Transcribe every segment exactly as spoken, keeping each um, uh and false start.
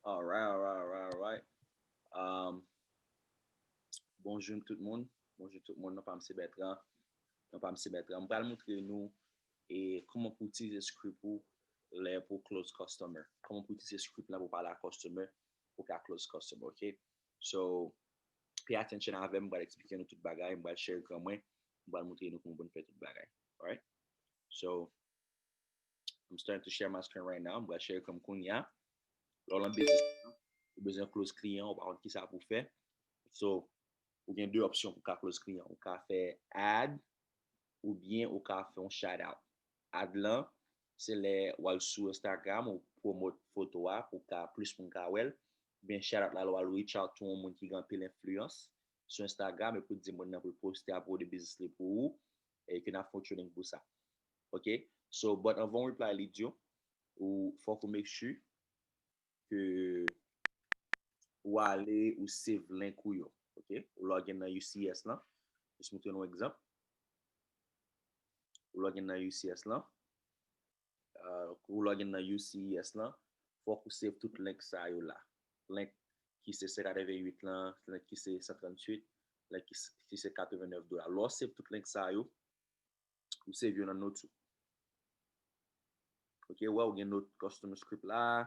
Alright, alright, alright, alright. Um, bonjou tout moun. Bonjou tout moun. Non pa m se Bertrand. Non pa m se Bertrand. M pral montre nou e kòman pou itilize script ou lè pou close customer. Kòman pou itilize script la pou pale a customer, pou ka close customer, ok? So, pay attention avè m, m pral eksplike nou tout bagay, m pral share ekran mwen, m pral montre nou kòman pou n fè tout bagay. Alright? So, I'm starting to share my screen right now. M pral share ekran m kounye a. Lè w lan biznis, ou bezwen close kliyan, ou pa konn ki sa pou w fè. So, ou gen de opsyon pou w ka close kliyan. Ou ka fè ad, oubyen ou ka fè yon shout out. Ad lan, se lè w al sou Instagram, ou pwomot foto a pou ka plis moun ka wè l. Oubyen shout out la, lè w al reach out to yon moun ki gen anpil enfliyans sou Instagram, epi w di moun nan pou l poste a pwodui biznis li pou ou, e ke n ap fè yon training pou sa. Ok? So, but anvan w reply li di yo, ou fòk ou make sure ke ou ale, ou save link ou yo. Ok? Ou log in nan U C S lan. Jis montre nou egzanp. Ou log in nan U C S lan. Uh, ou log in nan U C S lan. Fòk ou save tout link sa yo la. Link ki se senk katreventuit lan, link ki se san tranntuit, link ki se, ki se katrevennèf dola. Lè w save tout link sa yo, ou save yo nan notes ou. Ok, ou wè ou gen note custom script la,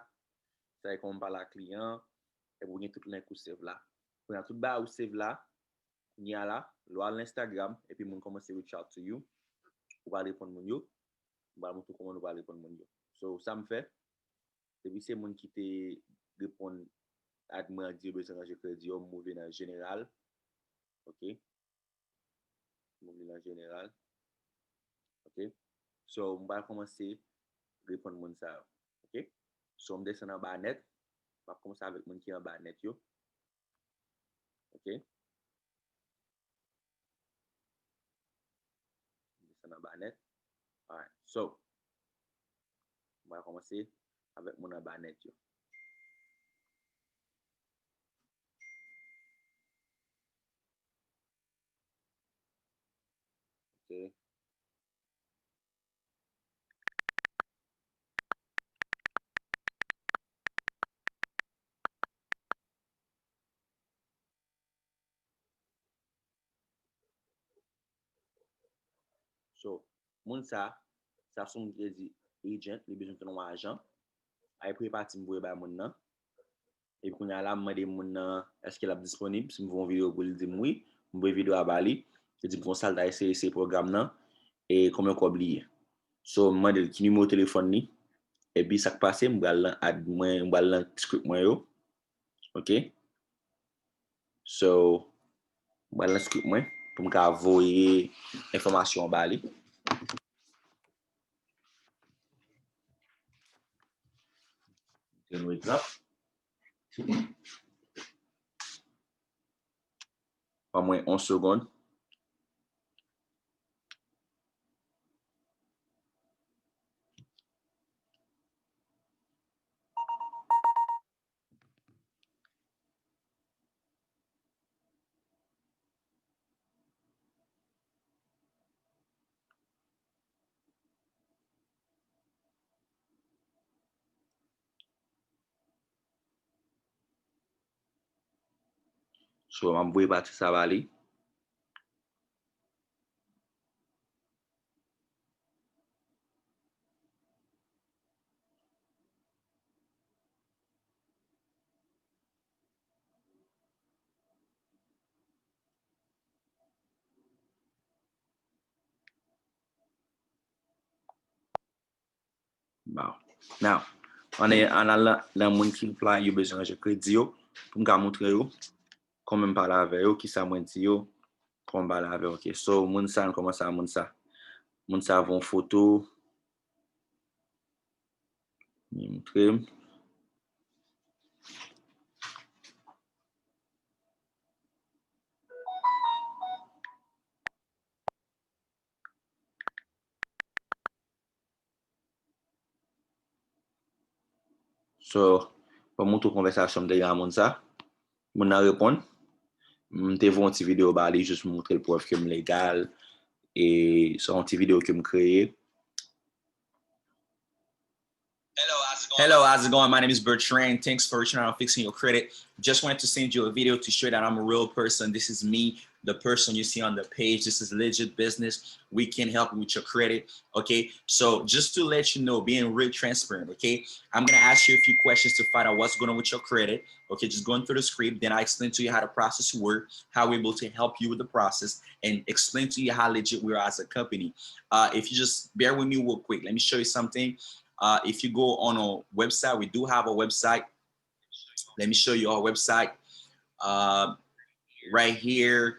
sa e kòman pale a kliyan, epi ou gen tout link ou save la. Kounye a tout bagay ou save la, kounye a la, lè w al nan Instagram, epi moun kòmanse reach out to you, ou pral reponn moun yo, ou pral montre kòman nou pral reponn moun yo. So, sa m fè, depi se moun ki te reponn ad mwen an di yo bezwen ranje kredi yo, m moute nan jeneral. Ok? Mwen vin nan jeneral. Ok? So, m pral kòmanse reponn moun sa yo. Ok? So, m desann anba nèt. M ap kòmanse avèk moun ki anba nèt yo. Ok? M desann anba nèt. Alright. So, m pral kòmanse avèk moun anba nèt yo. Ok. So, moun sa, sa se yon kredi agent, li bezwen tounen yon ajan. Ay prepati m voye bay moun nan. Epi kounye a la, m mande moun nan èske l ap disponib. Si m voye yon videyo pou li, li di m wi. M voye videyo a ba li. Li di m konsa l ta eseye, eseye pwogram nan. E konbyen kòb li ye. So, m mande l ki nimewo telefòn li. Epi sa k pase, m pral lan ad mwen, m pral lan script mwen yo. Ok? So, m pral lan script mwen pou m ka voye enfòmasyon an ba li. Yon egzanp. Ban mwen yon segonn. So, m ap voye pati sa ba li. Bon. Now, ann, ann al nan, nan moun ki reply yo bezwen ranje kredi yo, pou m ka montre yo kòman m pale avè yo, kisa mwen di yo, kòman m pale avè yo. Ok, so, moun sa, ann kòmanse a moun sa. Moun sa voye yon foto. Li montre m. So, ban m montre w konvèsasyon m te gen ak moun sa. Moun nan reponn. M te voye yon ti videyo ba li, jis pou montre l prèv ke m legal. E se yon ti videyo ke m kreye. Hello, how's it going? Hello, how's it going? My name is Bertrand. Thanks for reaching out and fixing your credit. Just wanted to send you a video to show that I'm a real person. This is me, the person you see on the page. This is legit business. We can help you with your credit. Okay, so just to let you know, being real transparent. Okay, I'm gonna ask you a few questions to find out what's going on with your credit. Okay, just going through the script, then I explain to you how the process works, how we're able to help you with the process, and explain to you how legit we are as a company. Uh, if you just bear with me real quick, let me show you something. Uh, if you go on our website, we do have a website. Let me show you our website. Uh, right here.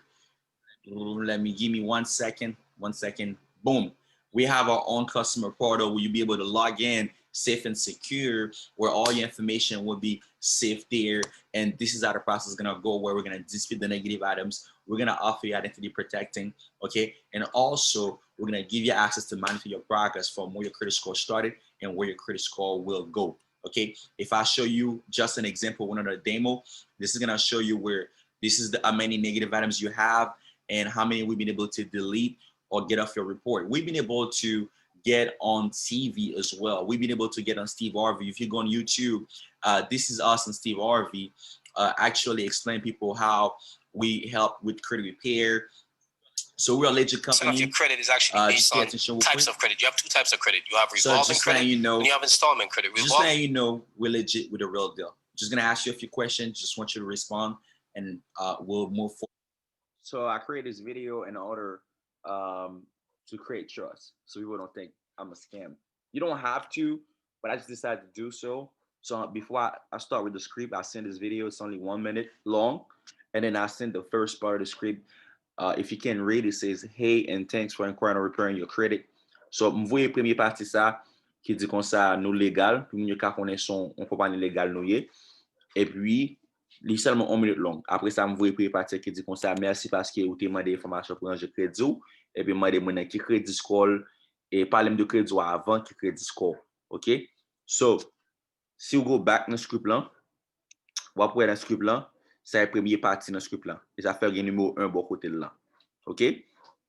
Let me, give me one second. One second. Boom. We have our own customer portal where you'll be able to log in safe and secure, where all your information will be safe there. And this is how the process is gonna go, where we're gonna dispute the negative items. We're gonna offer you identity protecting, okay? And also, we're gonna give you access to monitor your progress from where your credit score started and where your credit score will go. Okay, if I show you just an example, one of the demo, this is gonna show you where this is the, how many negative items you have and how many we've been able to delete or get off your report. We've been able to get on T V as well. We've been able to get on Steve Harvey. If you go on YouTube, uh, this is us and Steve Harvey uh, actually explain people how we help with credit repair. So we're a legit company. Some of your credit is actually uh, based on types of credit. You have two types of credit. You have revolving credit and you have installment credit. Just letting you know, we're legit with a real deal. Just gonna ask you a few questions. Just want you to respond, and uh, we'll move forward. So I create this video in order um, to create trust, so people don't think I'm a scam. You don't have to, but I just decided to do so. So before I, I start with the script, I send this video. It's only one minute long, and then I send the first part of the script. Uh, if you can read, it says, "Hey, and thanks for inquiring or repairing your credit." So m voye premye pati sa ki di konsa nou legal, pou moun yo ka konnen se yon konpayi legal nou ye. Epi li sèlman yon minit long. Apre sa, m voye premye pati ki di konsa, "Mèsi paske ou te mande enfòmasyon pou ranje kredi w." Epi m mande moun nan ki kredi score l, e pale m de kredi w avan ki kredi score. Ok? So, si w go back nan script lan, w ap wè nan script lan, sa e premye pati nan script lan. E sa fè gen nimewo en bò kote l lan. Ok?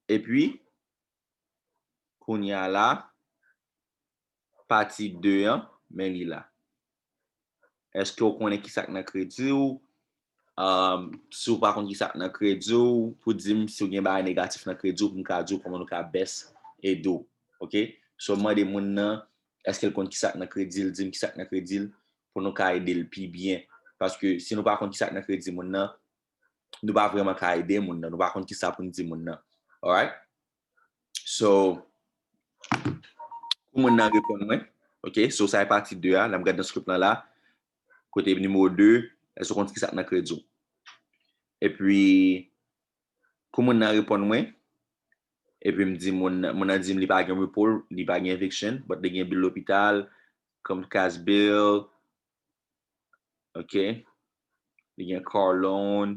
Epi, kounye a la, pati de an, men li la. Èske w konnen ki sa k nan kredi w? Um, si w pa konn ki sa k nan kredi w, pou di m si w gen bagay negatif nan kredi w, pou m ka di w kòman nou ka best ede w. Ok? So, mande moun nan, èske l konn ki sa k nan kredi l, di m ki sa k nan kredi l, pou nou ka ede l pi byen. Paske si nou pa konn ki sa k nan kredi moun nan, nou pa vrèman ka ede moun nan. Nou pa konn ki sa pou n di moun nan. Alright? So, pou moun nan reponn mwen, ok, so sa e pati de a, lè m gade nan script lan la, kote nimewo de, èske w konn ki sa k nan kredi w? Epi, pou moun nan reponn mwen, epi m di moun nan, moun nan di m li pa gen repo, li pa gen eviction, but li gen bill lopital, Comcast bill, ok, li gen car loan,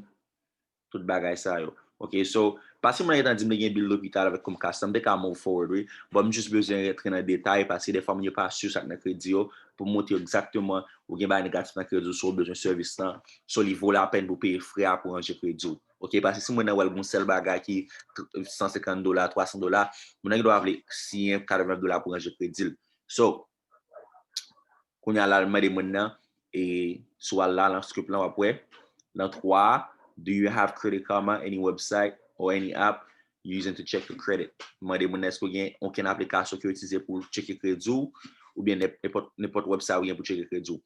tout bagay sa yo. Ok, so, paske moun nan gentan di m li gen bill lopital avèk Comcast, m te ka move forward, wi. But m jis bezwen rantre nan detay, paske defwa moun yo pa si sa k nan kredi yo, pou montre yo egzakteman ou gen bagay negatif nan kredi w, so ou bezwen sèvis lan, so li vo lapèn pou peye frè a pou ranje kredi w. Ok, paske si moun nan wè l gon sèl bagay ki san senkant dola, twa san dola, moun nan gen dwa vle siyen katreven dola pou ranje kredi l. So, kounye a la, l mande moun nan, e si w al la, nan script lan, w ap wè, nan twa a, "Do you have Credit Karma, any website or any app you using to check your credit?" Mande moun nan, èske w gen okenn aplikasyon ke w itilize pou w tcheke kredi w, oubyen nenpòt, nenpòt website ou gen pou w tcheke kredi w.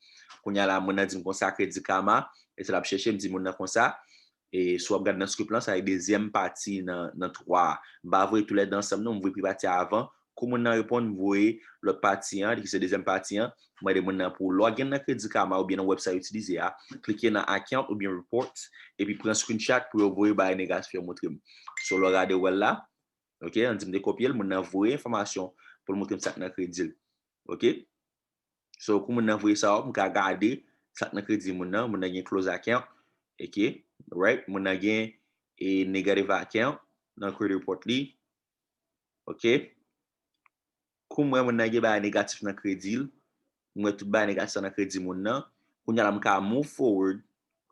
Kounye a la, moun nan di m konsa, Credit Karma, e se l ap chèche, m di moun nan konsa, e si w ap gade nan script lan, sa e dezyèm pati nan, nan twa a. M pa voye toulède ansanm non, m voye premye pati a avan. Kou moun nan reponn, m voye lòt pati an, ki se dezyèm pati an. M mande moun nan pou login nan Credit Karma oubyen nan website yo itilize a. Klike nan account oubyen report, epi pran screenshot pou yo voye bagay negatif yo montre m. So, lè w gade w wè l la, ok, an di m te kopye l, moun nan voye enfòmasyon pou l montre m sa k nan kredi l. Ok? So, kou moun nan voye sa, m ka gade sa k nan kredi moun nan. Moun nan gen close account. Ok? Right? Moun nan gen e negative account nan credit report li. Ok? Kou m wè moun nan gen bagay negatif nan kredi l, m wè tout bagay negatif sa nan kredi moun nan. Kounye a la, m ka move forward.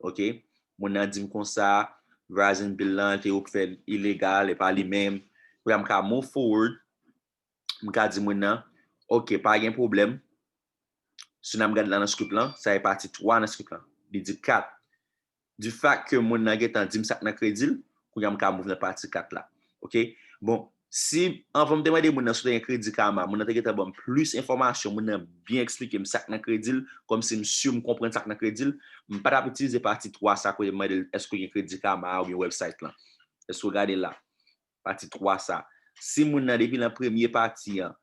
Ok? Moun nan di m konsa, Verizon bill lan, te yo k fè l ilegal, e pa li menm. Kounye a, m ka move forward. M ka di moun nan, ok, pa gen pwoblèm. Si n ap gade la nan script lan, sa e pati twa nan script lan. Li di kat. Du fact ke moun nan gentan di m sa k nan kredi l, kounye a m ka move nan pati kat la. Ok? Bon, si anvan m te mande moun nan si w te gen kredi Karma, moun nan te gentan ban m plis enfòmasyon, moun nan byen eksplike m sa k nan kredi l, kòmsi m si m konprann sa k nan kredi l, m pa t ap itilize pati twa sa kote m mande l èske w gen kredi Karma a oubyen website lan. Èske w gade la? Pati twa sa. Si moun nan depi nan premye pati an,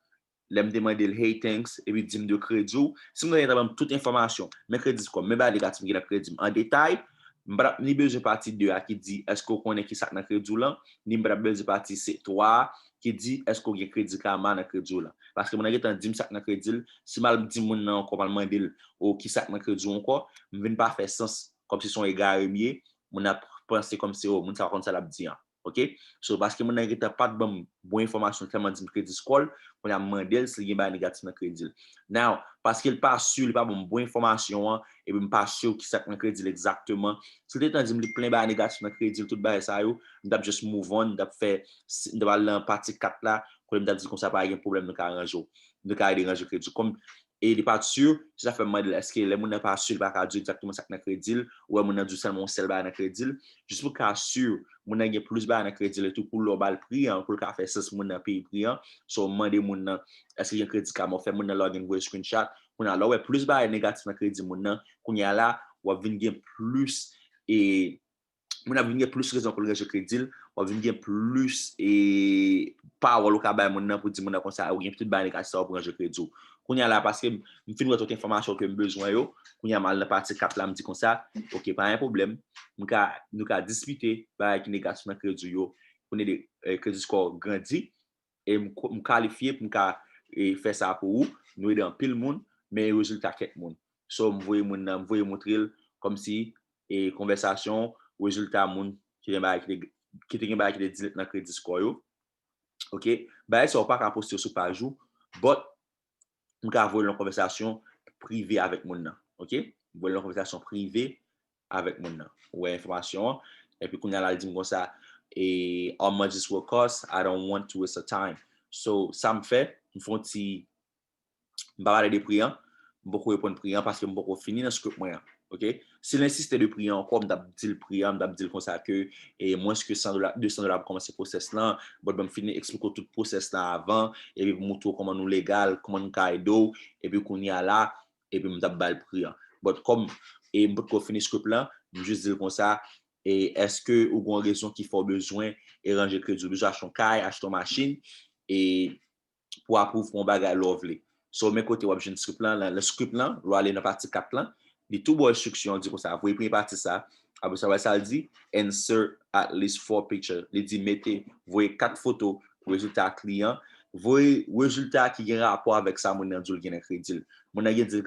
lè m te mande l, "Hey, thanks," epi di m de kredi w, si moun nan gentan ban m tout enfòmasyon, men kredi score m, men bagay negatif ki nan kredi m an detay, m pa t ap ni bezwen pati de a ki di, "Èske w konnen ki sa k nan kredi w lan?" Ni m pa t ap bezwen pati se twa a ki di, "Èske w gen kredi Karma nan kredi w lan?" Paske moun nan gentan di m sa k nan kredi l, si m al di moun nan ankò, m al mande l, "O, ki sa k nan kredi w ankò?" M vin pa fè sans, kòmsi se yon egare m ye, moun nan ap panse kòmsi, "O, moun sa pa konn sa l ap di an." Ok? So, paske moun nan gentan pa t ban m bon enfòmasyon, tèlman di m kredi score l, kounye a m mande l si l gen bagay negatif nan kredi l. Now, paske l pa si, li pa ban m bon enfòmasyon an, epi m pa si ki sa k nan kredi l egzakteman. Si l te tan di m li plen bagay negatif nan kredi l, tout bagay sa yo, m t ap just move on, m t ap fè, m t ap al nan pati kat la, kote m t ap di konsa pa gen pwoblèm, nou ka ranje w. Nou ka ranje kredi w. Kòm e li pa t si, se sa fè m mande l, èske lè moun nan pa si, li pa ka di w egzakteman sa k nan kredi l, ou wè moun nan di w sèlman yon sèl bagay nan kredi l, jis pou w ka si, moun nan gen plis bagay nan kredi l, etou pou lè w ba l pri an, pou l ka fè sans moun nan peye pri an, so w mande moun nan, èske gen kredi Karma, w fè moun nan login, voye screenshot, kounye a, lè w wè plis bagay negatif nan kredi moun nan, kounye a la, w ap vin gen plis, e, moun ap vin gen plis rezon pou l ranje kredi l, w ap vin gen plis, e, pawòl ou ka bay moun nan pou di moun nan konsa, ou gen tout bagay negatif sa yo pou ranje kredi w. Kounye a la, paske m fin wè tout enfòmasyon ke m bezwen yo, kounye a m al nan pati kat la, m di konsa, ok, pa gen pwoblèm, m ka, nou ka diskite bagay ki negatif nan kredi w yo, pou n ede, e, kredi score w grandi, e m, m kalifye pou m ka, e, fè sa pou ou, nou ede anpil moun, men rezilta kèk moun. So, m voye moun nan, m voye montre l, kòmsi, e, konvèsasyon, rezilta moun ki gen bagay ki te, ki te gen bagay ki te delete nan kredi score yo. Ok? Bagay sa yo pa ka poste yo sou paj ou, but m ka voye l nan konvèsasyon prive avèk moun nan. Ok? M voye l nan konvèsasyon prive avèk moun nan. Ou wè enfòmasyon an. Epi kounye a la, l di m konsa, e, "How much this will cost? I don't want to waste your time." So, sa m fè, m fè yon ti, m pa pale de pri an, m poko reponn pri an paske m poko fini nan script mwen an. Ok? Si l ensiste de pri an ankò, m t ap di l pri an, m t ap di l konsa ke, e, mwens ke san dola, de san dola pou kòmanse pwosès lan, but ban m fini eksplike w tout pwosès lan avan, epi pou montre w kòman nou legal, kòman nou ka ede w, epi kounye a la, epi m t ap ba l pri an. But kòm, e, m potko fini script lan, m jis di l konsa, e, èske ou gen yon rezon ki fè w bezwen e ranje kredi w? Bezwen achte yon kay, achte yon machin, e pou apwouve pou yon bagay lè w vle. So, men kote w ap jwenn script lan, nan, nan script lan, lè w ale nan pati kat lan, li tou ba w enstriksyon, di konsa, voye premye pati sa, apre sa, wè sa l di, "Insert at least four picture." Li di, mete, voye kat foto pou rezilta kliyan, voye rezilta ki gen rapò avèk sa moun nan di w l gen nan kredi l. Moun nan gen di,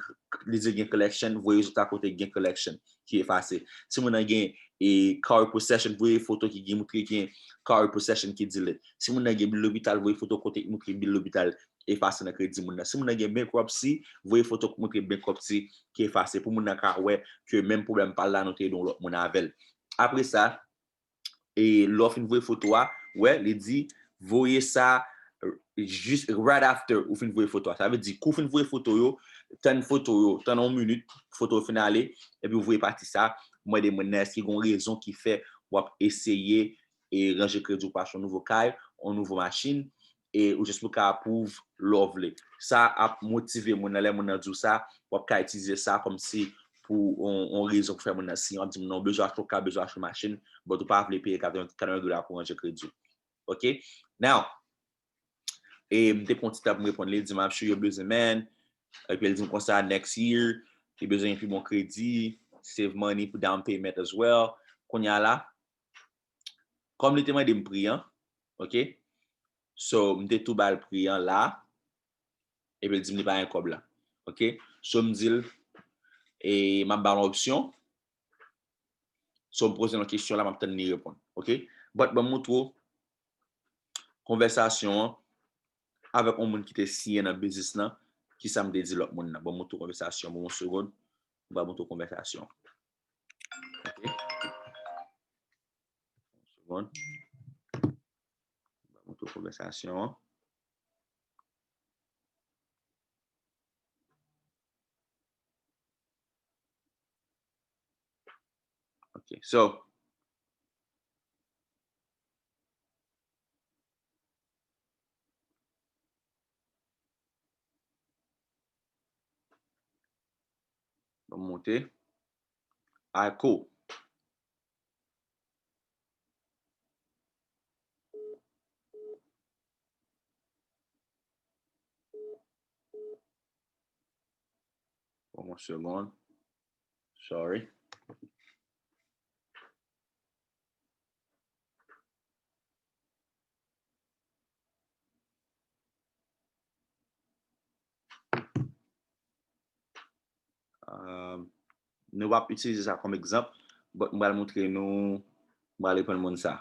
li di l gen collection, voye rezilta kote gen collection ki efase. Si moun nan gen, e, car repossession, voye foto ki gen moutre gen car repossession ki delete. Si moun nan gen bil lopital, voye foto kote ki moutre bil lopital efase nan kredi moun nan. Si moun nan gen bankruptcy, voye foto ki moutre bankruptcy ki efase pou moun nan ka wè ke menm pwoblèm pa l la, nou te ede yon lòt moun avè l. Apre sa, e lè w fin voye foto a, wè, li di, voye sa, e, jis right after ou fin voye foto a. Sa vle di, kou w fin voye foto yo, tann foto yo, tann yon minit, foto yo fin ale, epi w voye pati sa, mande moun nan èske gen yon rezon ki fè w ap eseye, e, ranje kredi w pou achte yon nouvo kay, yon nouvo machin, e ou jis pou ka apwouve lè w vle. Sa ap motive moun nan, lè moun nan di w sa, w ap ka itilize sa kòmsi pou yon, yon rezon pou fè moun nan siyen, w ap di moun nan w bezwen achte yon kay, bezwen achte yon machin, but ou pa vle peye katreven, katreven dola pou ranje kredi w. Ok? Now, e m te pran ti tan pou m reponn li, li di m, "I'm sure you busy, man." Epi l di m konsa, next year, li bezwen gen pi bon kredi, save money pou down payment as well. Kounye a la, kòm li te mande m pri an, ok? So, m te tou ba l pri an la, epi l di m li pa gen kòb la. Ok? So, m di l, e m ap ba l yon opsyon. So, m poze l yon kesyon la, m ap tann li reponn. Ok? But, ban m montre w konvèsasyon an avèk yon moun ki te siyen nan biznis lan, ki sa m te di lòt moun nan. Ban m montre w konvèsasyon, ban m yon segonn, m va montre w konvèsasyon. Ok? Segonn. M va montre w konvèsasyon an. Ok, so, Ban m monte. Alright, cool. Ban m yon segonn. Sorry. Um, nou p ap itilize sa kòm egzanp, but m pral montre nou, m pral reprann moun sa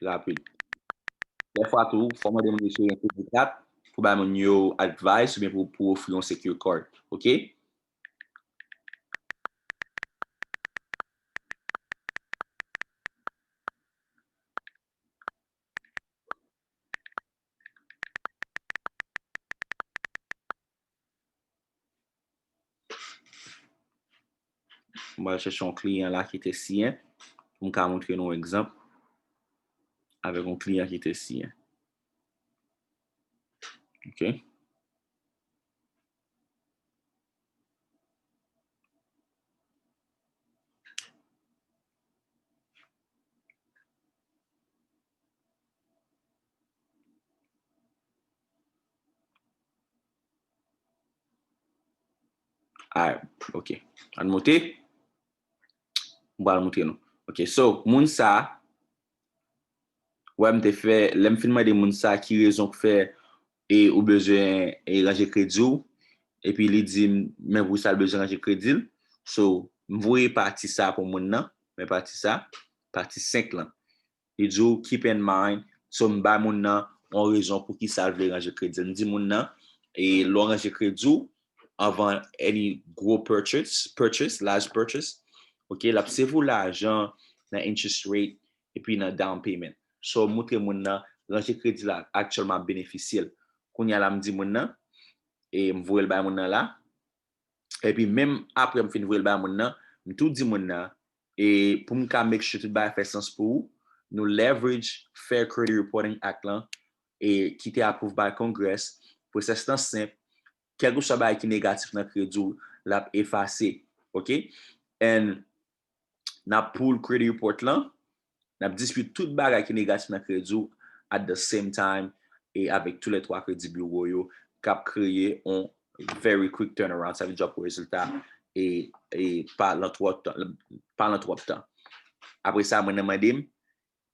rapid. Dèfwa tou, fò w mande moun yo si yo gen kredi kat pou bay moun yo advice oubyen pou, pou ofri yon secure card. Ok? Mwen al chèche yon kliyan la ki te siyen pou m ka montre nou yon egzanp avèk yon kliyan ki te siyen. Ok. Alright, ok. Ann monte. M pral montre nou. Ok, so, moun sa, wè m te fè, lè m fin mande moun sa ki rezon k fè e ou bezwen e ranje kredi w, epi li di m, men pou sa l bezwen ranje kredi l. So, m voye pati sa pou moun nan, men pati sa, pati senk lan. Li di w, keep in mind, so m bay moun nan yon rezon pou ki sa l vle ranje kredi l. M di moun nan, e lè w ranje kredi w, anvan any gwo purchase, purchase, large purchase, ok, l ap save ou lajan nan interest rate epi nan down payment. So, m montre moun nan, ranje kredi la aktyèlman ap benefisye l. Kounye a la, m di moun nan, e m voye l bay moun nan la. Epi menm apre m fin voye l bay moun nan, m tou di moun nan, e pou m ka make sure tout bagay fè sans pou ou, nou leverage Fair Credit Reporting Act lan, e ki te approve by Congress, process lan senp, kèlkeswa bagay ki negatif nan kredi w, l ap efase, ok? And n ap pull credit report lan, n ap dispute tout bagay ki negatif nan kredi w at the same time, e avèk tou lè twa kredi biwo yo, k ap kreye on very quick turnaround, sa vle di w ap wè rezilta e, e pa lan twòp tan, pa lan twòp tan. Apre sa, moun nan mande m,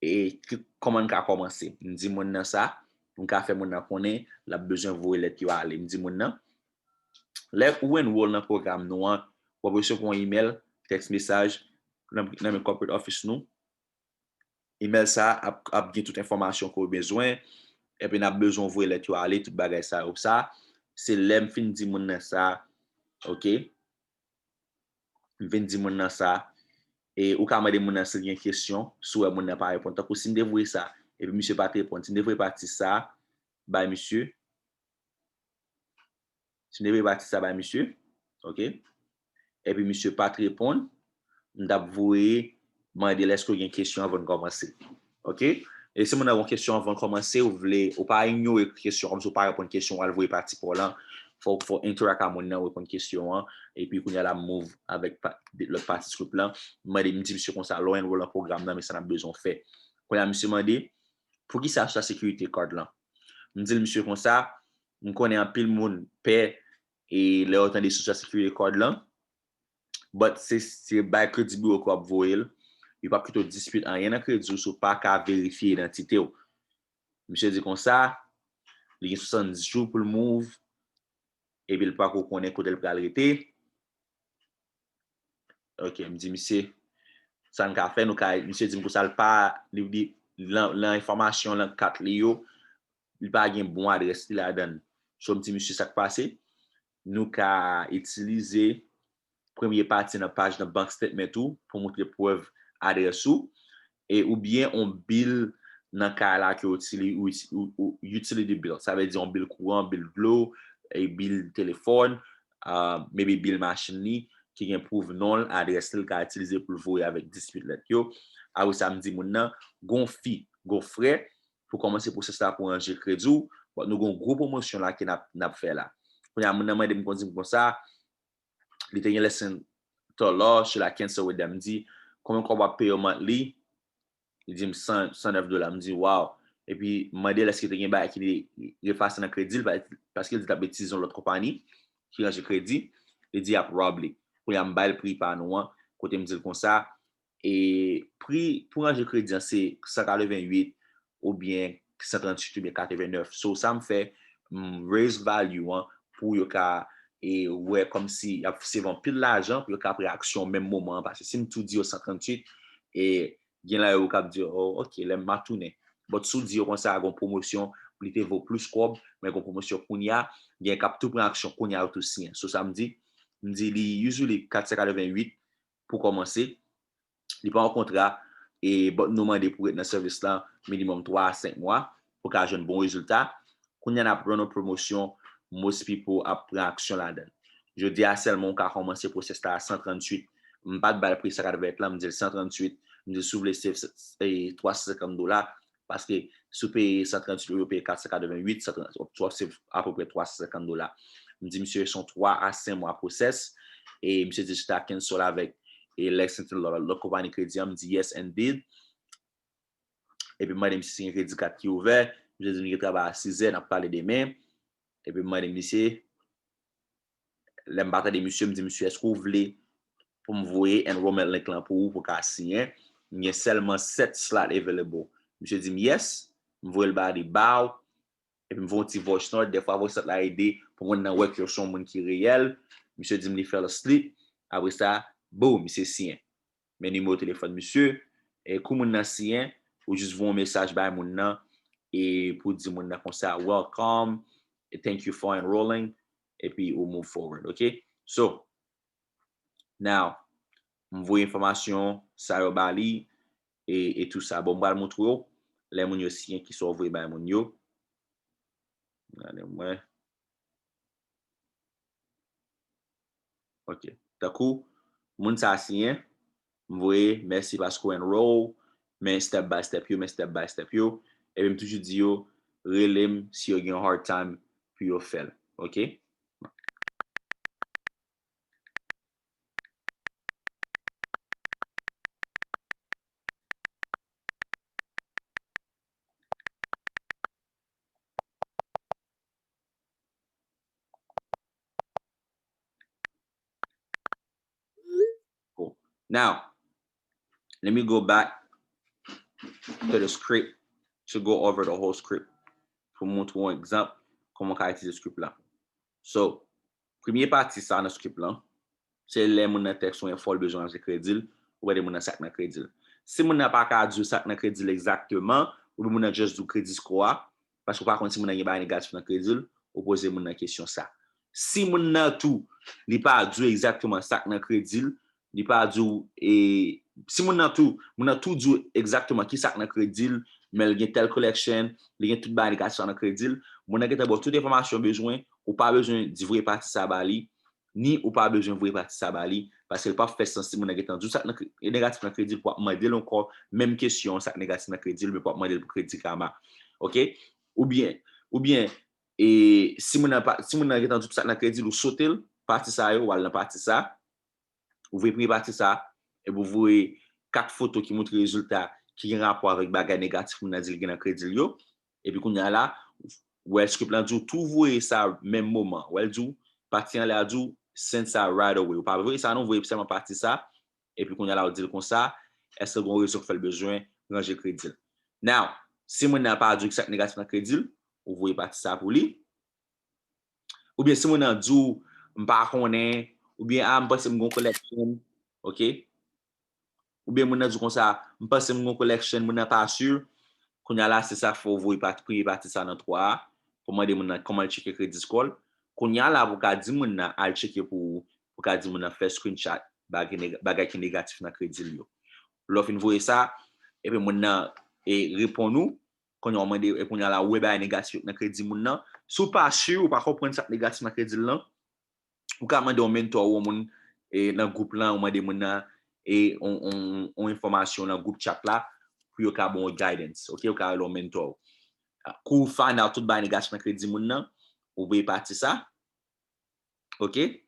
e ki, kòman n ka kòmanse? M di moun nan sa, m ka fè moun nan konnen l ap bezwen voye lèt yo ale. M di moun nan, lè ou enroll nan pwogram nou an, w ap resevwa yon email, text message nan, nan men corporate office nou. Email sa ap, ap gen tout enfòmasyon ke w bezwen, epi n ap bezwen voye lèt yo ale, tout bagay sa yo. Sa, se lè m fin di moun nan sa, ok? M vin di moun nan sa, e ou ka mande moun nan si l gen kesyon, si w wè moun nan pa reponn. Tankou si m te voye sa, epi misye pa t reponn, si m te voye pati sa bay misye, si m te voye pati sa bay misye, ok, epi misye pa t reponn, m t ap voye mande l èske w gen kesyon anvan n kòmanse. Ok? E si moun nan gen kesyon anvan kòmanse, ou vle, ou pa inyore kesyon, kòmsi ou pa reponn kesyon, ou al voye pati pa w lan. Fò, fò interact ak moun nan, reponn kesyon an, epi kounye a la move avèk pa, lòt pati script lan. M mande, m di misye konsa, lè w enroll nan pwogram nan, men sa n ap bezwen w fè. Kounye a, misye mande, poukisa Social Security card lan? M di l, misye konsa, m konnen anpil moun pè, e lè yo tande Social Security card lan, but se, se bay kredi biwo ke w ap voye l. Yo p ap kite w dispute anyen nan kredi w si w pa ka verifye idantite w. Misye di konsa, li gen swasanndis jou pou l move, epi l pako konnen kote l pral rete. Ok, m di misye, sa n ka fè, nou ka, misye di m konsa, l pa, li, li, lan, lan enfòmasyon, lan kat li yo, li pa gen bon adrès li ladan l. So, m di misye sa k pase, nou ka itilize premye pati nan paj nan bank statement ou pou montre prèv adrès ou, e oubyen on bill nan kay la ke w itili-, ou iti-, ou, ou, utility bill. Sa vle di on bill kouran, bill dlo, e bill telefòn, ah, maybe bill machin li, ki gen pwouv non l, adrès li, l ka itilize pou l voye avèk dizuit lèt yo. Apre sa, m di moun nan, gon fi, gon frè, pou kòmanse pwosès la pou ranje kredi w, but nou gon gwo pwomosyon la ke n ap, n ap fè la. Kounye a, moun nan mande m konn di m konsa, li te gen less than twelve law, should I cancel with them? M di, konbyen kòb w ap peye yo monthly? Li di m san, san nèf dola. M di, wow. Epi, m mande l èske te gen bagay ki te efase nan kredi l, pa-, paske l di l t ap itilize yon lòt konpayi ki ranje kredi. Li di, y ap probably. Kounye a, m bay l pri pa nou an, kote m di l konsa, e pri pou ranje kredi an se san katrevennuit oubyen san tranntuit oubyen katrevennèf. So, sa m fè, m raise value an pou yo ka, e, wè kòmsi y ap save anpil lajan pou yo ka pran aksyon menm moman an. Paske si m tou di yo san tranntuit, e gen la yo k ap di, oh, ok, lè m ap tounen. But si w di yo konsa, gon pwomosyon, li te vo plis kòb, men gon pwomosyon kounye a, gen k ap tou pran aksyon kounye a, yo tou siyen. So, sa m di, m di li, usually, kat san katrevennuit pou kòmanse, li pa yon kontra, e, but nou mande pou ret nan sèvis la minimum twa a senk mwa pou ka jwenn bon rezilta. Kounye a n ap run yon pwomosyon, most people ap pran aksyon ladan l. Jodi a sèlman ou ka kòmanse pwosès la a san tranntuit. M pa t ba l pri san katrevennuit lan, m di l san tranntuit, m di l si w vle save, e, twa san senkant dola, paske si w peye san tranntuit, ou peye kat san katrevennuit, san trant, w ap save apeprè twa san senkant dola. M di misye se yon twa a senk mwa pwosès, e misye di should I cancel avèk, e, Lexington, lòt, lòt konpayi kredi an, m di yes indeed. Epi m mande misye si gen kredi kat ki ouvè, misye di m li gen travay a sizè, n ap pale demen. Epi m mande misye, lè m pa tande misye, m di misye, èske w vle pou m voye enrollment link lan pou ou, pou w ka siyen? M gen sèlman sèt slot available. Misye di m yes, m voye l ba li, bow, epi m voye yon ti voice note. Dèfwa voice note la ede pou moun nan wè ke w se yon moun ki reyèl. Misye di m li fell asleep. Apre sa, boom, misye siyen. Men nimewo telefòn misye, e kou moun nan siyen, ou jis voye yon mesaj bay moun nan, e pou di moun nan konsa, welcome, thank you for enrolling, epi ou move forward, ok? So, now, m voye enfòmasyon sa yo ba li, e, e tou sa. Bon, m pral montre w, lè moun yo siyen, kisa w voye bay moun yo. Gade mwen. Ok. Tankou, moun sa a siyen, m voye, mèsi paske w enroll, men step by step yo, men step by step yo. Epi m toujou di yo, rele m si yo gen yon hard time pou yo fè l. Ok? Cool. Now, let me go back to the script to go over the whole script. Pou montre yon egzanp, kòman w ka itilize script la. So, premye pati sa nan script lan, se lè moun nan tèks ou enfo l bezwen ranje kredi l, ou mande moun nan sa k nan kredi l. Si moun nan pa ka di w sa k nan kredi l egzakteman, oubyen moun nan just di w credit score a, paske w pa konn si moun nan gen bagay negatif nan kredi l, ou poze moun nan kesyon sa. Si moun nan tou, li pa di w egzakteman sa k nan kredi l, li pa di w, e, si moun nan tou, moun nan tou di w egzakteman ki sa k nan kredi l, men l gen tèl collection, li gen tout bagay negatif sa nan kredi l, moun nan gentan ba w tout enfòmasyon w bezwen, ou pa bezwen di voye pati sa ba li, ni ou pa bezwen voye pati sa ba li, paske l p ap fè sans si moun nan gentan di w sa k nan kre-, negatif nan kredi l pou w ap mande l ankò menm kesyon sa k negatif nan kredi l, men pou w ap mande l pou kredi kama. Ok? Oubyen, oubyen, e, si moun nan pa, si moun nan gentan di w sa k nan kredi l, ou sote l, pati sa yo, w al nan pati sa, ou voye premye pati sa, epi ou voye kat foto ki montre rezilta ki gen rapò avèk bagay negatif moun nan di l gen nan kredi l yo. Epi kounye a la, wè script lan di w tou voye sa menm moman. Wè l di w, pati anlè a di w, send sa right away. Ou pa voye sa non, voye sèlman pati sa. Epi kounye a la, ou di l konsa, èske gen yon rezon k fè l bezwen ranje kredi l? Now, si moun nan pa di w ki sa k negatif nan kredi l, ou voye pati sa pou li. Oubyen si moun nan di w, m pa konnen, oubyen, a, m panse m gon collection, ok? Oubyen moun nan di w konsa, m panse m gon collection, moun nan pa si. Kounye a la, se sa k fè w voye pati, premye pati sa nan twa a, pou mande moun nan kòman l tcheke credit score l. Kounye a la, pou w ka di moun nan al tcheke pou ou, pou w ka di moun nan fè screenshot bagay neg-, bagay ki negatif nan kredi l yo. Lè w fin voye sa, epi moun nan, e, reponn ou, kounye a w mande, e kounye a la, ou wè bagay negatif nan kredi moun nan. Si w pa si, ou pa konprann sa k negatif nan kredi l lan, ou ka mande yon mentor ou yon moun, e nan gwoup lan, ou mande moun nan e on, on, on enfòmasyon nan gwoup chat la pou yo ka ba w guidance, ok? Ou ka rele yon mentor. Kou ou find out tout bagay negatif nan kredi moun nan, ou voye pati sa, ok?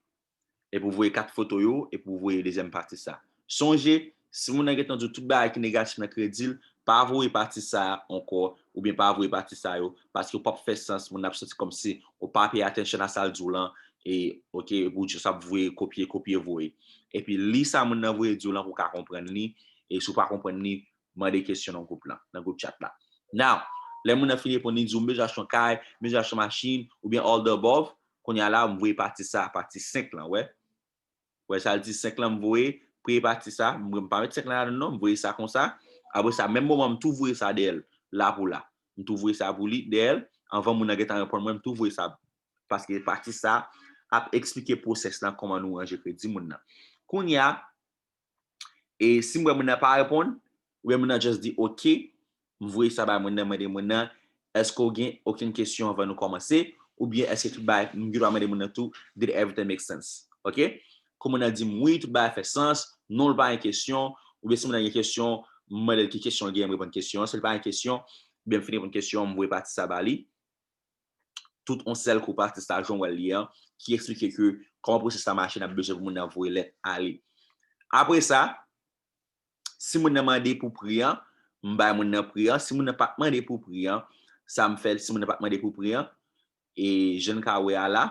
Epi ou voye kat foto yo, epi ou voye dezyèm pati sa. Sonje, si moun nan gentan di w tout bagay ki negatif nan kredi l, pa voye pati sa ankò, oubyen pa voye pati sa yo, paske w p ap fè sans, moun nan ap santi kòmsi ou pa pay attention a sa l di w lan, e, ok, epi w just ap voye, kopye, kopye, voye. Epi li sa moun nan voye di w lan pou w ka konprann li, e si w pa konprann li, mande kesyon nan gwoup lan, nan gwoup chat la. Now, lè moun nan fin reponn, li di w, "M bezwen achte yon kay, m bezwen achte yon machin," oubyen all the above, kounye a la, m voye pati sa, pati senk lan, wè. Wè sa l di senk lan, m voye, premye pati sa, m, m pa met senk lan ladan non, m voye sa konsa. Apre sa, menm moman, m tou voye sa dèyè l, la pou la. M tou voye sa pou li, dèyè l, anvan moun nan gentan reponn mwen, m tou voye sa. Paske pati sa ap eksplike pwosès lan, kòman nou ranje kredi moun nan. Kounye a, e si m wè moun nan pa reponn, oubyen moun nan just di, "Ok," m voye sa bay moun nan, mande moun nan, "Èske w gen okenn kesyon anvan nou kòmanse?" Oubyen èske tout bagay, m gen dwa mande moun nan tou, "Did everything make sense?" Ok? Kou moun nan di m, "Wi, tout bagay fè sans," non, l pa gen kesyon, oubyen si moun nan gen kesyon, m mande l ki kesyon l gen, m reponn kesyon an. Si l pa gen kesyon, oubyen m fin reponn kesyon an, m voye pati sa ba li. Tout on sèl kou pati sa jan w wè l ye an, ki eksplike ke kòman pwosès la mache, n ap bezwen pou moun nan voye lèt ale. Apre sa, si moun nan mande pou pri an, m bay moun nan pri an. Si moun nan pa t mande pou pri an, sa m fè, si moun nan pa t mande pou pri an, e jan n ka wè a la,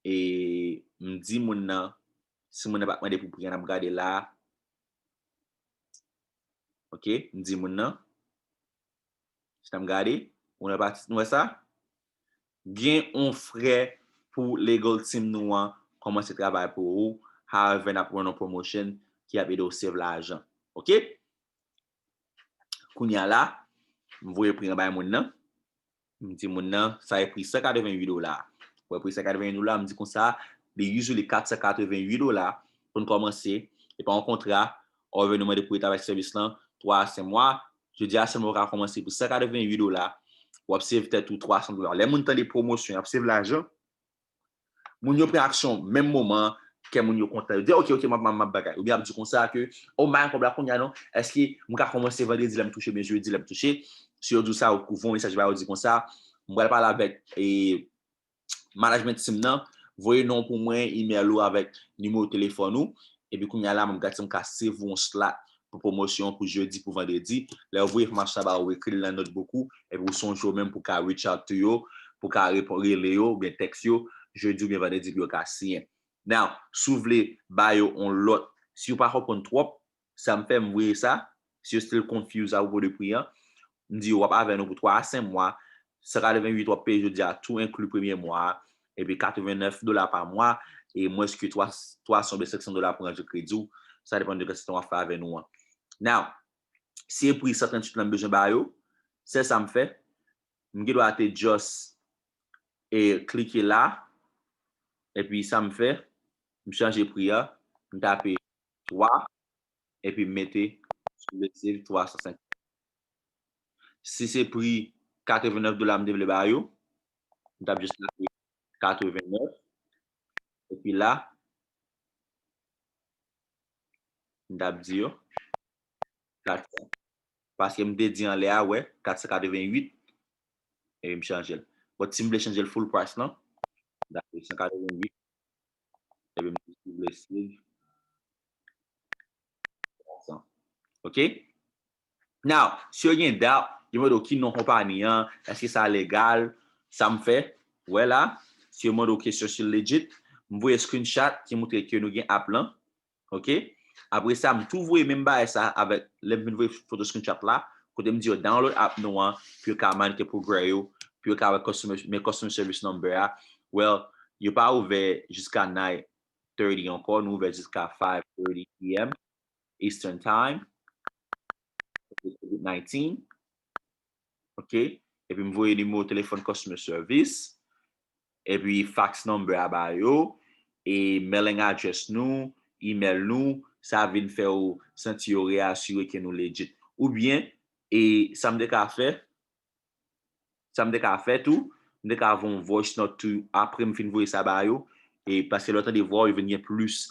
e m di moun nan, si moun nan pa t mande pou pri an, n ap gade la. Ok, m di moun nan. Si n ap gade, ou nan pati, nou wè sa? Gen yon frè pou legal team nou an kòmanse travay pou ou. However, n ap run yon promotion ki ap ede w save lajan. Ok? Kounye a la, m voye pri an bay moun nan. M di moun nan, sa e pri san katrevenn uit dola. Wè pri san katrevenn uit dola, m di konsa, li usually kat san katrevenn uit dola pou n kòmanse. E pa yon kontra, ou vin nou mande pou etap sèvis lan, twa a senk mwa. Jodi a, sèlman ou ka kòmanse pou san katrevenn uit dola. W ap save tèt ou twa san dola. Lè moun tande pwomosyon, y ap save lajan. Moun yo pran aksyon menm moman an, kè moun yo kontan. Yo di, "Ok, ok, m ap, m ap, m ap bagay." Oubyen ap di konsa ke, "Oh, m pa gen kòb la kounye a non. Èske m ka kòmanse vandredi lè m touche, oubyen jedi lè m touche?" Si yo di w sa, ou voye yon mesaj ba yo, di konsa, "M pral pale avèk, e, management team nan, voye non pou mwen, email ou avèk nimewo telefòn ou, epi kounye a la, m ap gade si m ka save ou yon slot pou pwomosyon pou jedi, pou vandredi." Lè w voye enfòmasyon sa ba yo, ou ekri l nan notebook ou, epi ou sonje w menm pou w ka reach out to yo, pou w ka reponn, rele yo, oubyen tèks yo, jedi oubyen vandredi pou yo ka siyen. Now, si w vle ba yo yon lòt, si yo pa konprann twòp, sa m fè, m voye sa, si yo still confused apwopo de pri an, m di yo, "W ap avè nou pou twa a senk mwa, san katrevenn uit w ap peye jodi a, tou enkli premye mwa a, epi katrevenn nèf dola pa mwa, e mwens ke twa, twa san oubyen senk san dola pou ranje kredi w, sa depann de kantite w ap fè avè nou an." Now, si e pri san tranntuit lan m bezwen ba yo, se sa m fè, m gen dwa te just, e, klike la, epi sa m fè, m chanje pri a, m tape twa, epi m mete sou le save twa san senk. Si se pri katrevenn nèf dola m te vle ba yo, m t ap just tape katrevenn nèf, epi la, m t ap di yo kat san. Paske m te di anlè a, wè, kat san katrevenn uit, epi m chanje l. But si m vle chanje l full price lan, m t ap di san katrevenn uit, epi m di si m vle save twa san. Ok? Now, si yo gen doubt, yo mande w ki non konpayi an, èske sa legal, sa m fè, wè la, si yo mande w kesyon si l legit, m voye screenshot ki montre ke nou gen app lan, ok? Apre sa, m tou voye menm bagay sa avèk, lè m vin voye foto screenshot la, kote m di yo download app nou an, pou yo ka monitor progrè yo, pou yo ka wè customer, men customer service number a. Well, yo pa ouvè jiska nine thirty ankò, nou ouvè jiska five thirty p m Eastern Time. Covid nineteen. Ok? Epi m voye nimewo telefòn customer service, epi fax number a ba yo, e mailing address nou, email nou, sa vin fè w santi yo reasire ke nou legit. Oubyen, e sa m te ka fè, sa m te ka fè tou, m te ka voye yon voice note tou apre m fin voye sa ba yo, E paske lè w tande vwa w, yo vin gen plis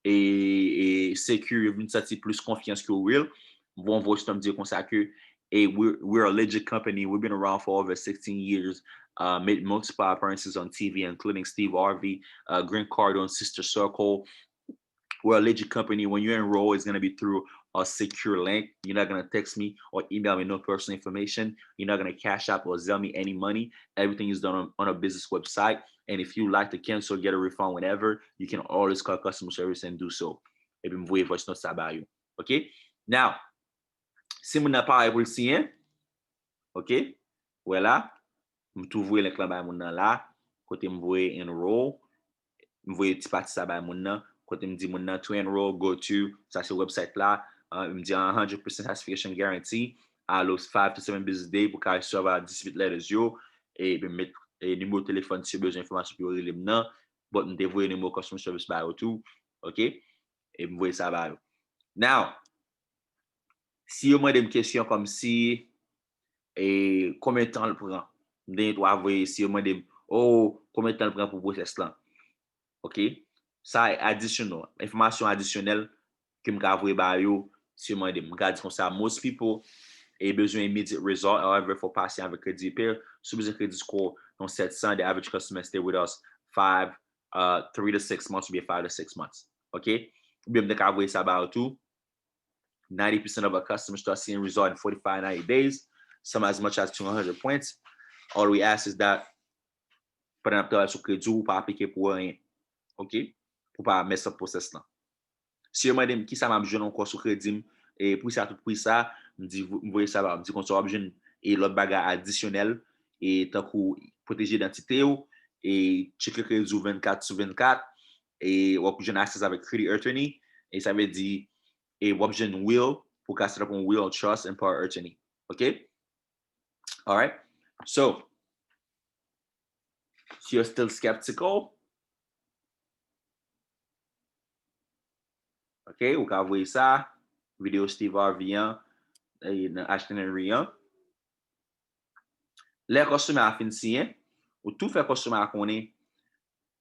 e, e secure, yo vin santi plis konfyans ke w real. M voye yon voice note, m di yo konsa ke, hey, we're, we're a legit company. We've been around for over sixteen years, uh, made multiple appearances on T V, including Steve Harvey, uh, Grant Cardone, Sister Circle. We're a legit company. When you enroll, it's going to be through a secure link. You're not going to text me or email me no personal information. You're not going to Cash App or Zelle me any money. Everything is done on, on a business website. And if you like to cancel, get a refund whenever, you can always call customer service and do so. Epi m voye voice note sa ba yo. Ok? Now, si moun nan pare pou l siyen, ok? Wè la, m tou voye link lan bay moun nan la, kote m voye enroll, m voye ti pati sa bay moun nan, kote m di moun nan to enroll, go to, sa se website la, uh, m di a hundred percent satisfaction guarantee, allow five to seven business day pou ka resevwa dispute letters yo, epi m met e, nimewo telefòn si yo bezwen enfòmasyon pou yo rele m nan, but m te voye nimewo customer service ba yo tou, ok? E m voye sa ba yo. Now, si yo mande m kesyon kòmsi, e, konbyen tan l pran, m te gen twa voye, si yo mande m, oh, konbyen tan l pran pou pwosès lan? Ok? Sa additional, enfòmasyon adisyonèl ke m ka voye ba yo, si yo mande m. M ka di konsa, most people e bezwen immediate result, however, for pasyan avèk credit repair, si w bezwen credit score nan sèt san, the average customer stay with us five, uh, three to six months, oubyen five to six months. Ok? Oubyen m te ka voye sa ba yo tou. Ninety percent of our customers start seeing result in forty-five, ninety days, some as much as two hundred points. All we ask is that pandan n ap travay sou kredi w, ou pa aplike pou anyen. Ok? Pou pa mess up process lan. Si yo mande m kisa m ap jwenn ankò sou kredi m, e pri sa, tout pri sa, m di, m voye sa ba, m di konsa w ap jwenn e lòt bagay adisyonèl, e tankou pwoteje idantite w, e tcheke kredi w vennkat sou vennkat, e w ap jwenn access avèk credit attorney, e sa vle di, e w ap jwenn will, pou ka set up yon will, trust and power attorney. Ok? Alright? So, si you're still skeptical, ok, ou ka voye sa, videyo Steve Harvey an, e, nan Ashton Henry an. Lè kòstomè a fin siyen, ou tou fè kòstomè a konnen,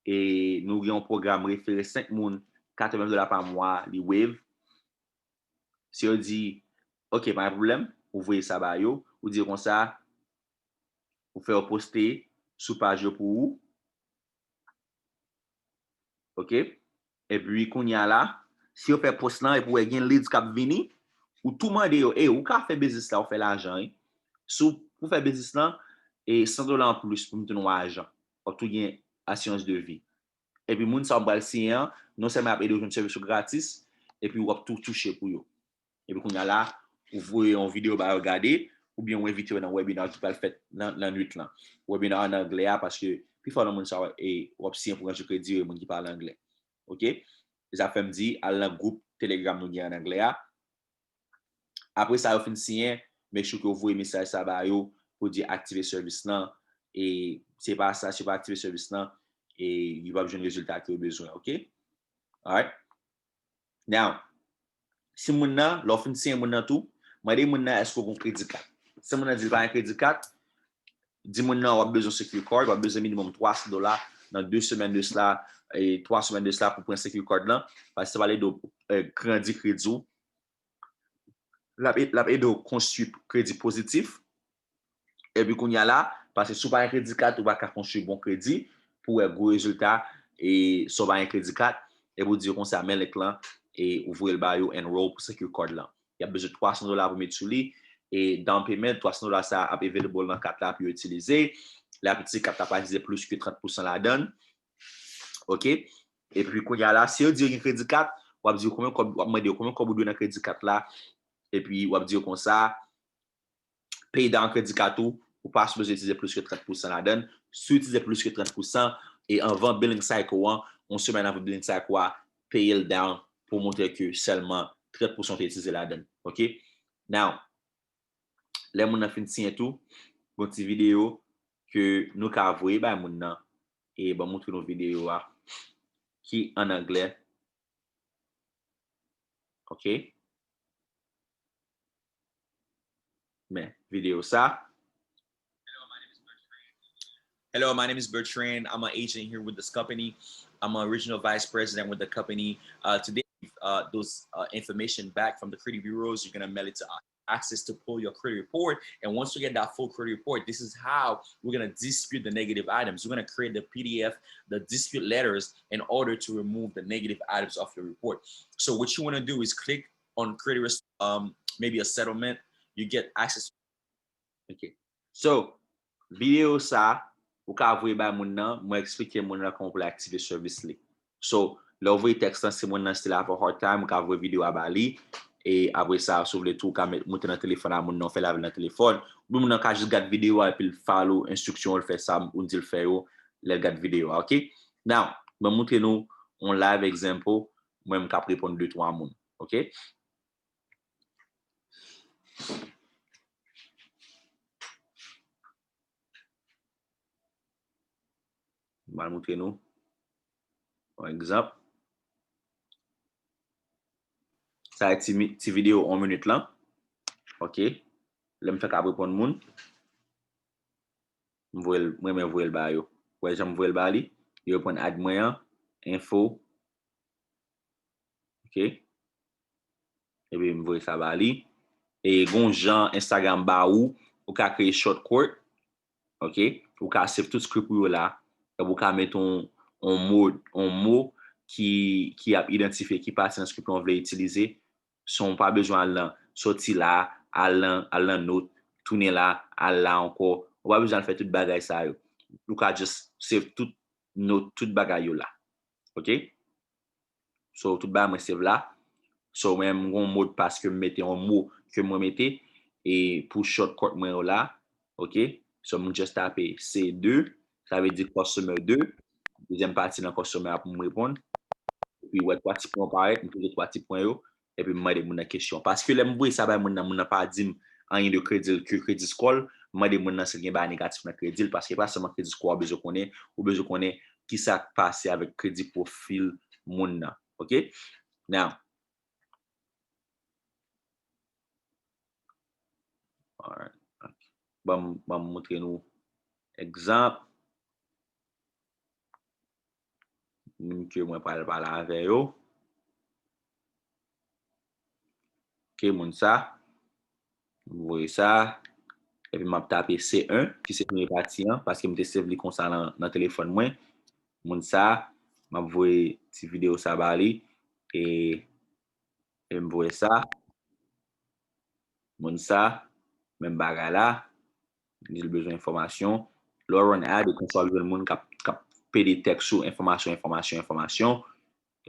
e nou gen yon pwogram refere senk moun, katreven dola pa mwa, li waive. Si yo di, ok, pa gen pwoblèm, ou voye sa ba yo, ou di yo konsa, ou fè yo poste sou paj yo pou ou. Ok? Epi kounye a la, si yo fè post lan epi w wè gen leads k ap vini, ou tou mande yo, ey, ou ka fè biznis la, ou fè lajan, wi. Si w, pou fè biznis lan, e san dola anplis pou m tounen w ajan. W ap tou gen asirans de vi. Epi moun sa w pral siyen an, non sèlman y ap ede w jwenn sèvis yo gratis, epi w ap tou touche pou yo. Epi kounye a la, ou voye yon videyo ba yo gade, oubyen ou envite yo nan webinar ki pral fèt nan, nan nwit lan. Webinar an anglè a, paske pifò nan moun sa yo, e, w ap siyen pou rantre kredi yo, e moun ki pale anglè. Ok? E sa fè m di, al nan gwoup Telegram nou gen an anglè a. Apre sa, yo fin siyen, make sure ke w voye mesaj sa ba yo pou di aktive sèvis lan. E se pa sa, si yo pa aktive sèvis lan, e yo p ap jwenn rezilta ke yo bezwen, ok? Alright? Now, si moun nan, lè w fin siyen moun nan tou, mande moun nan èske w gen kredi kat. Si moun nan di l pa gen kredi kat, di moun nan w ap bezwen secure card, w ap bezwen minimum twa san dola nan de semèn de sila, e twa semèn de sila pou pran secure card lan, paske sa pral ede w, e, grandi kredi w. L ap, l ap ede w konstwi kredi pozitif. Epi kounye a la, paske si w pa gen kredi kat, ou pa ka konstwi bon kredi pou wè gwo rezilta, e si w pa gen kredi kat, epi w di yo konsa, men link lan, e ou voye l ba yo, enroll pou secure card lan. Y ap bezwen twa san dola pou met sou li, e down payment, twa san dola sa ap available nan kat la pou yo itilize. Lè y ap itilize kat la, pa itilize plis ke trant pousan ladan l. Ok? Epi kounye a la, si yo di yo gen kredi kat, w ap di yo konbyen kòb, w ap mande yo konbyen kòb ou dwe nan kredi kat la. Epi w ap di yo konsa, pay down kredi kat ou, ou pa sipoze itilize plis ke trant pousan ladan l. Si w itilize plis ke trant pousan, e anvan billing cycle an, yon semèn anvan billing cycle a, pay l down pou montre ke sèlman trant pousan w te itilize ladan l. Ok? Now, lè moun nan fin siyen tou, gon ti videyo ke nou ka voye bay moun nan, e ban m montre nou videyo a ki an anglè. Ok? Men videyo sa. Hello, my name is Bertrand. I'm an agent here with this company. I'm a regional vice president with the company. Uh, today, uh, those uh, information back from the credit bureaus, you're gonna mail it to us. Access to pull your credit report. And once you get that full credit report, this is how we're going to dispute the negative items. We're going to create the P D F, the dispute letters, in order to remove the negative items of your report. So what you want to do is click on credit risk, um, maybe a settlement. You get access. Ok. So, videyo sa, ou ka voye bay moun nan, mwen eksplike moun nan kòman pou l aktive sèvis li. So, lè w voye tèks lan, si moun nan still have a hard time, ou ka voye videyo a ba li. E apre sa, si w vle tou, ou ka met, moute nan telefòn a moun nan, ou fè l avè l nan telefòn. Oubyen moun nan ka jis gad videyo a epi l follow enstriksyon yo, l fè sa ou di l fè yo, lè l gad videyo a, ok? Now, mwen montre nou yon live example, mwen m k ap reponn de twa moun, ok? M al montre nou yon egzanp. Sa e ti, ti videyo yon minit lan. Ok. Lè m fèk ap reponn moun, m voye l, m renmen voye l ba yo. Wè jan m voye l ba li? Yo reponn ad mwen an, enfo. Ok. Epi m voye sa ba li. E gon jan Instagram ba ou, ou ka kreye shortcut. Ok. Ou ka save tout script ou yo la. Epi ou ka met on, on mo, on mo ki, ki ap idantifye ki pati nan script lan ou vle itilize. San w pa bezwen al nan, soti la, al nan, al nan not, tounen la, al la ankò. Ou pa bezwen al fè tout bagay sa yo. Ou ka just save tout not, tout bagay yo la. Ok? So, tout bagay mwen save la. So, mwen, m gon modpas ke m mete, yon mo ke mwen mete, e pou shortcut mwen yo la. Ok? So, m just tape C deux, sa vle di customer deux. Dezyèm pati nan customer a pou m reponn. Epi, wè twa ti pwen yo parèt, m klike twa ti pwen yo. Epi m mande moun nan kesyon. Paske lè m voye sa bay moun nan, moun nan pa di m anyen de kredi l ke kredi score l, m mande moun nan si l gen bagay negatif nan kredi l, paske pa sèlman kredi score ou bezwen konnen, ou bezwen konnen kisa k pase avèk kredi pwofil moun nan. Ok? Now, alright. Ban m, ban m montre nou egzanp. Moun ke mwen pral pale avè yo. Ok, moun sa. M voye sa. Epi m ap tape C un, ki se premye pati an, paske m te save li konsa nan, nan telefòn mwen. Moun sa, m ap voye ti videyo sa ba li. E, e m voye sa. Moun sa, menm bagay la. Li di l bezwen enfòmasyon. Lè w run ad, ou konsa w ap jwenn moun k ap, k ap pede tèks ou enfòmasyon, enfòmasyon, enfòmasyon.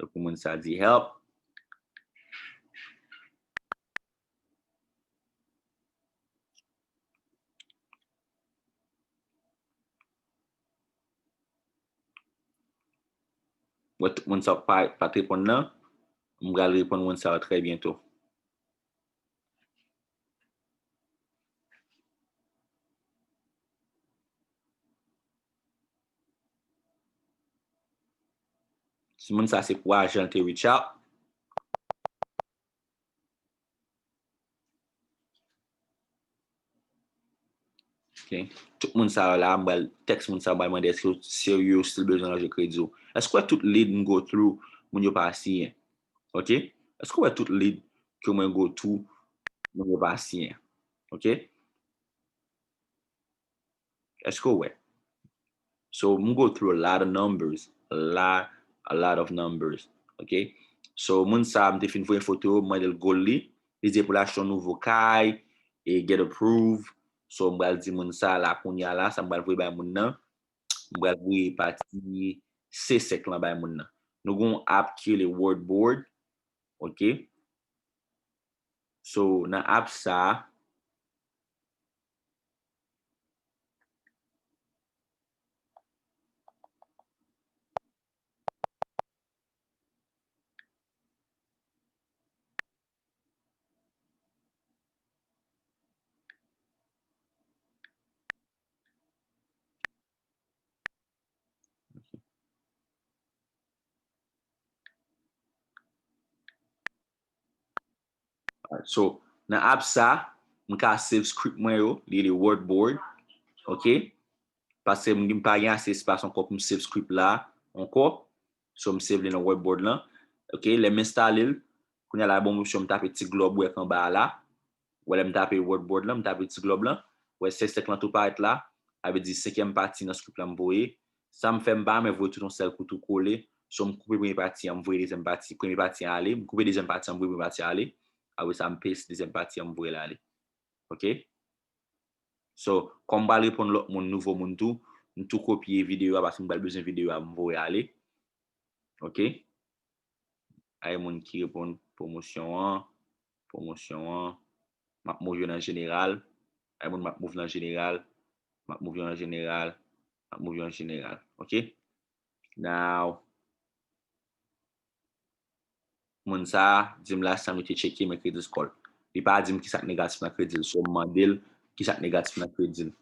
Tankou moun sa di help. Wè tout moun sa pa, pa t reponn nan. M pral reponn moun sa yo trè byento. Si moun sa se pou ajan l te reach out. Ok. Tout moun sa yo la, m pral tèks moun sa yo, m pral mande èske w serye, w still bezwen ranje kredi w. Èske w wè tout lead m go through, moun yo pa siyen? Ok? Èske w wè tout lead ke mwen go through, moun yo pa siyen? Ok? Èske w wè? So, m go through a lot of numbers, a lot, a lot of numbers. Ok? So, moun sa, m te fin voye foto yo, m mande l goal li. Li di pou l achte yon nouvo kay, e get approved. So, m pral di moun sa la kounye a la, sa m pral voye bay moun nan. M pral voye pati C senk lan bay moun nan. Nou gen yon app ki rele Wordboard. Ok? So, nan app sa, So, nan app sa, m ka save script mwen yo, li rele Wordboard. Ok? paske m pa gen ase espas ankò pou m save script la ankò. So, m save li nan workboard lan. Ok, lè m enstale l, kounye a la, bon, opsyon, m tape ti glòb ou wè k anba a la. Wè, lè m tape workboard lan, m tape ti glòb lan. Wè, senk senk lan tou parèt la. Sa vle di senkyèm pati nan script lan m voye. Sa m fè, m pa renmen voye tout yon sèl kou tou kole. So, m koupe premye pati an, m voye dezyèm pati, premye pati an ale. M koupe dezyèm pati an, m voye premye pati an ale. Apre sa, m paste dezyèm pati an, m voye l ale. Ok? So, kòm m pral reponn lòt moun, nouvo moun tou, m tou kopye videyo a paske m pral bezwen videyo a, m voye ale. Ok? Ay moun ki reponn pwomosyon an, pwomosyon an, m ap move yo nan jeneral. Ay moun, m ap move nan jeneral, m ap move yo nan jeneral, m ap move yo nan jeneral. Ok? Now, moun sa a di m last time li te tcheke men credit score l. Li pa di m ki sa k negatif nan kredi l. So, m mande l ki sa k negatif nan kredi l.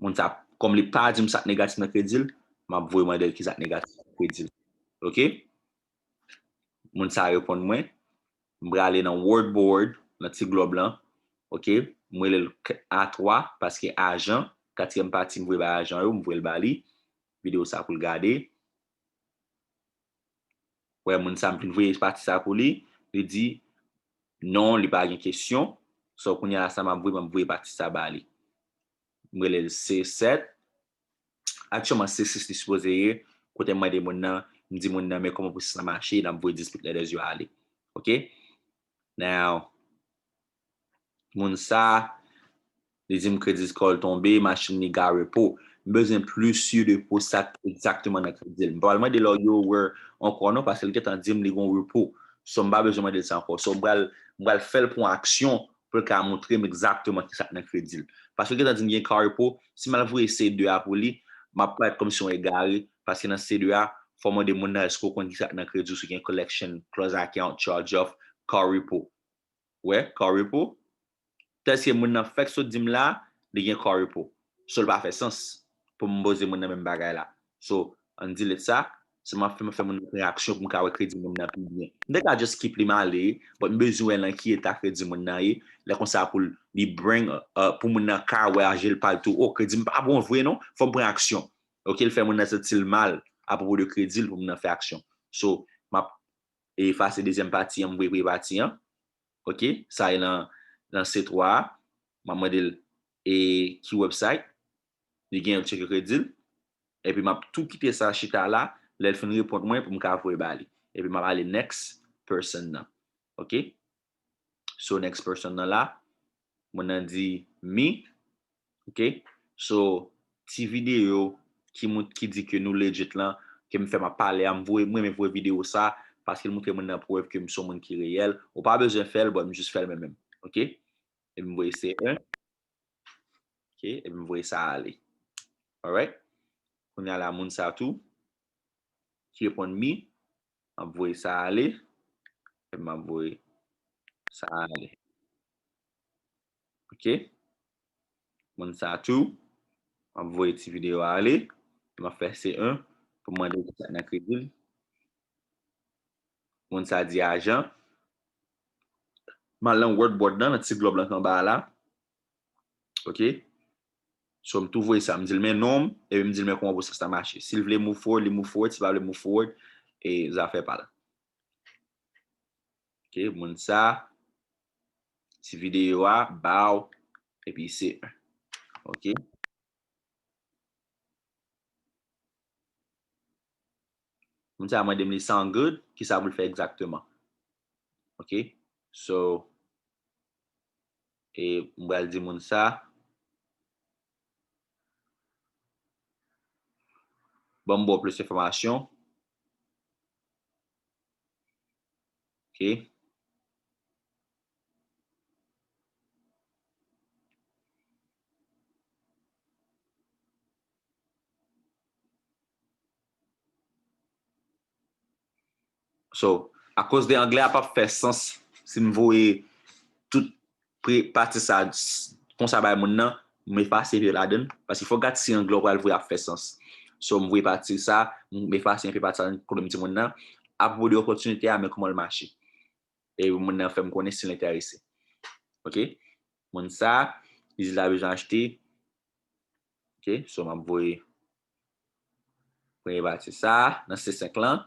Moun sa, kòm li pa di m sa k negatif nan kredi l, m ap voye mande l ki sa k negatif nan kredi l. Ok? Moun sa reponn mwen. M prale nan workboard, nan ti glòb lan. Ok? M rele l A twa, paske ajan, katriyèm pati m voye bay ajan yo, m voye l ba li. Videyo sa pou l gade. Wè, moun sa m fin voye pati sa pou li. Li di non, li pa gen kesyon. So, kounye a la, sa m ap voye, m ap voye pati sa ba li. M rele l C sèt. Aktyèlman, C sis li sipoze ye. Kote m mande moun nan, m di moun nan, men kòman pwosesis la mache, n ap voye dispute letters yo ale. Ok? Now, moun sa, li di m credit score l tonbe, machin li gare po. M bezwen plis si de pou sa k egzakteman nan kredi l. M pa pral mande lè yo wè ankò non, paske li gentan di m li gon repo. So, m pa bezwen mande l sa ankò. So, m pral, m pral fè l pou yon aksyon pou l ka montre m egzakteman ki sa k nan kredi l. Paske l gentan di m gen car repo, si m al voye C de a pou li, m ap parèt kòmsi yon egare, paske nan C de a, fò w mande moun nan èske w konn ki sa k nan kredi w, si w gen collection, close account, charge off, car repo. Wè, car repo. Tèlske moun nan fèk sot di m la, li gen car repo. So, l pa fè sans pou m poze moun nan menm bagay la. So, ann delete sa. Sa m ap fè, m ap fè moun nan pran aksyon pou m ka wè kredi moun nan pi byen. M te ka just keep li m ale, but m bezwen wè nan ki eta kredi moun nan ye. Lè konsa pou li bring, uh, pou moun nan ka wè aje l pa l tou, o, kredi m pa bon vre non, fò m pran aksyon. Ok, l fè moun nan santi l mal apwopo de kredi l pou moun nan fè aksyon. So, m ap efase dezyèm pati an, m voye premye pati an. Ok, sa e nan, nan C twa a. M ap mande l, e ki website li gen, l tcheke kredi l. Epi m ap tou kite sa chita la, lè l fin reponn mwen pou m ka voye ba li. Epi m ap ale next person nan. Ok? So, next person nan la, moun nan di me. Ok? So, ti videyo ki mont-, ki di ke nou legit lan, ke m fè m ap pale a, m voye, m renmen voye videyo sa, paske l montre moun nan prèv ke m se yon moun ki reyèl. Ou pa bezwen fè l, but m jis fè l mwen menm. Ok? Epi m voye C un. Ok? Epi m voye sa ale. Alright? Kounye a la, moun sa tou, ki reponn me, m ap voye sa ale. Epi m ap voye sa ale. Ok? Moun sa tou, m ap voye ti videyo a ale. Epi m ap fè C un pou m mande l ki sa k nan kredi l. Moun sa di ajan. M al nan workboard lan, nan ti glòb lan k anba a la. Ok? So, m tou voye sa. M di l men non m, epi m di l men kòman pwosès la mache. Si l vle move forward, li move forward. Si l pa vle move forward, e zafè pa l. Ok, moun sa, ti videyo a, bow, epi se, ok. Moun sa mande m li sound good, ki sa pou l fè egzakteman. Ok, so, e m pral di moun sa, ban m ba w plis enfòmasyon. Ok. So, akoz de anglè a p ap fè sans si m voye tout pre-, pati sa, s-, konsa bay moun nan, m efase yo ladan l, paske fò w gad si anglè w pral voye ap fè sans. So, m voye pati sa, m efase enpe pati sa, kote m di moun nan, apwopo de opòtinite a, men kòman l mache. E moun nan fè m konnen si l enterese. Ok? Moun sa, li di l ta bezwen achte Ok, so m ap voye premye pati sa nan C senk lan.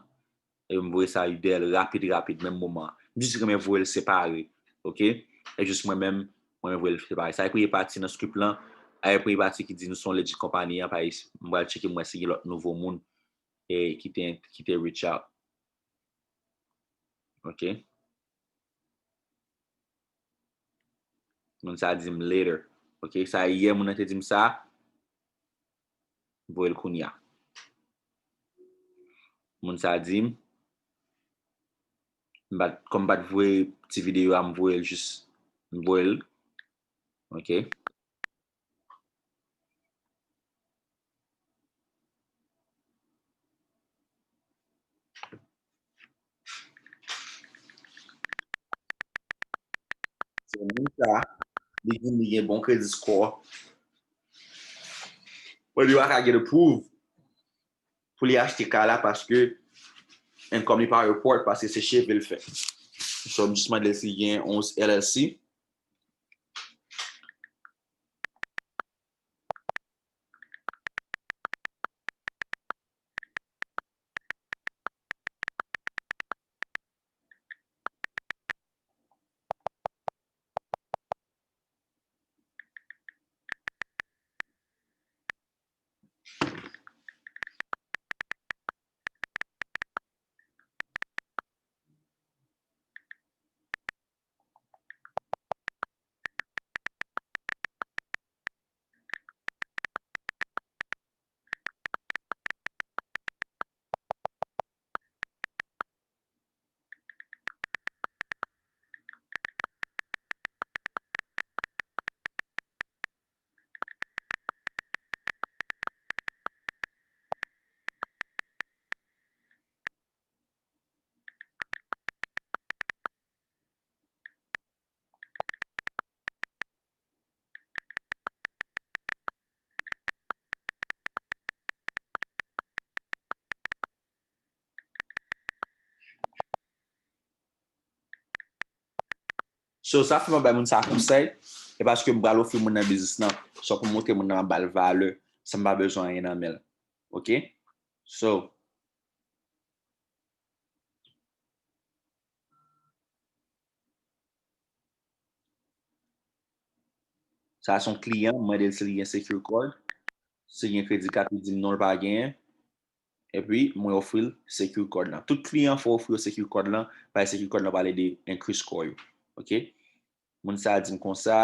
E m voye sa Udel rapid, rapid, menm moman an. M jis renmen voye l separe. Ok? E jis mwen menm, mwen menm voye l separe. Sa e premye pati nan script lan. E premye pati ki di nou se yon legit konpani an, pa m pral tcheke m wè si gen lòt nouvo moun e ki te, ki te reach out. Ok? Moun sa di m later. Ok, sa yè moun nan te di m sa. M voye l kounye a. Moun sa di m, m pa t, kòm m pa t voye ti videyo a, m voye l jis, m voye l. Ok. So, moun sa, li gen, li gen bon credit score. But li pa ka get approve pou li achte kay la paske income li pa report paske se cheve l fè. So, m jis mande l si gen yon L L C. So, sa fè m ap bay moun sa konsèy, e paske m pral ofri moun nan biznis lan, sa pou montre moun nan m ap ba l valè, san m pa bezwen anyen nan men l. Ok? So, sa se yon kliyan, m mande l si li gen secure card. Si li gen credit card, li di m non, l pa genyen. Epi, mwen ofri l secure card lan. Tout kliyan fò ofri yo secure card lan, paske secure card lan pale de increase score yo. Ok? Moun sa a di m konsa.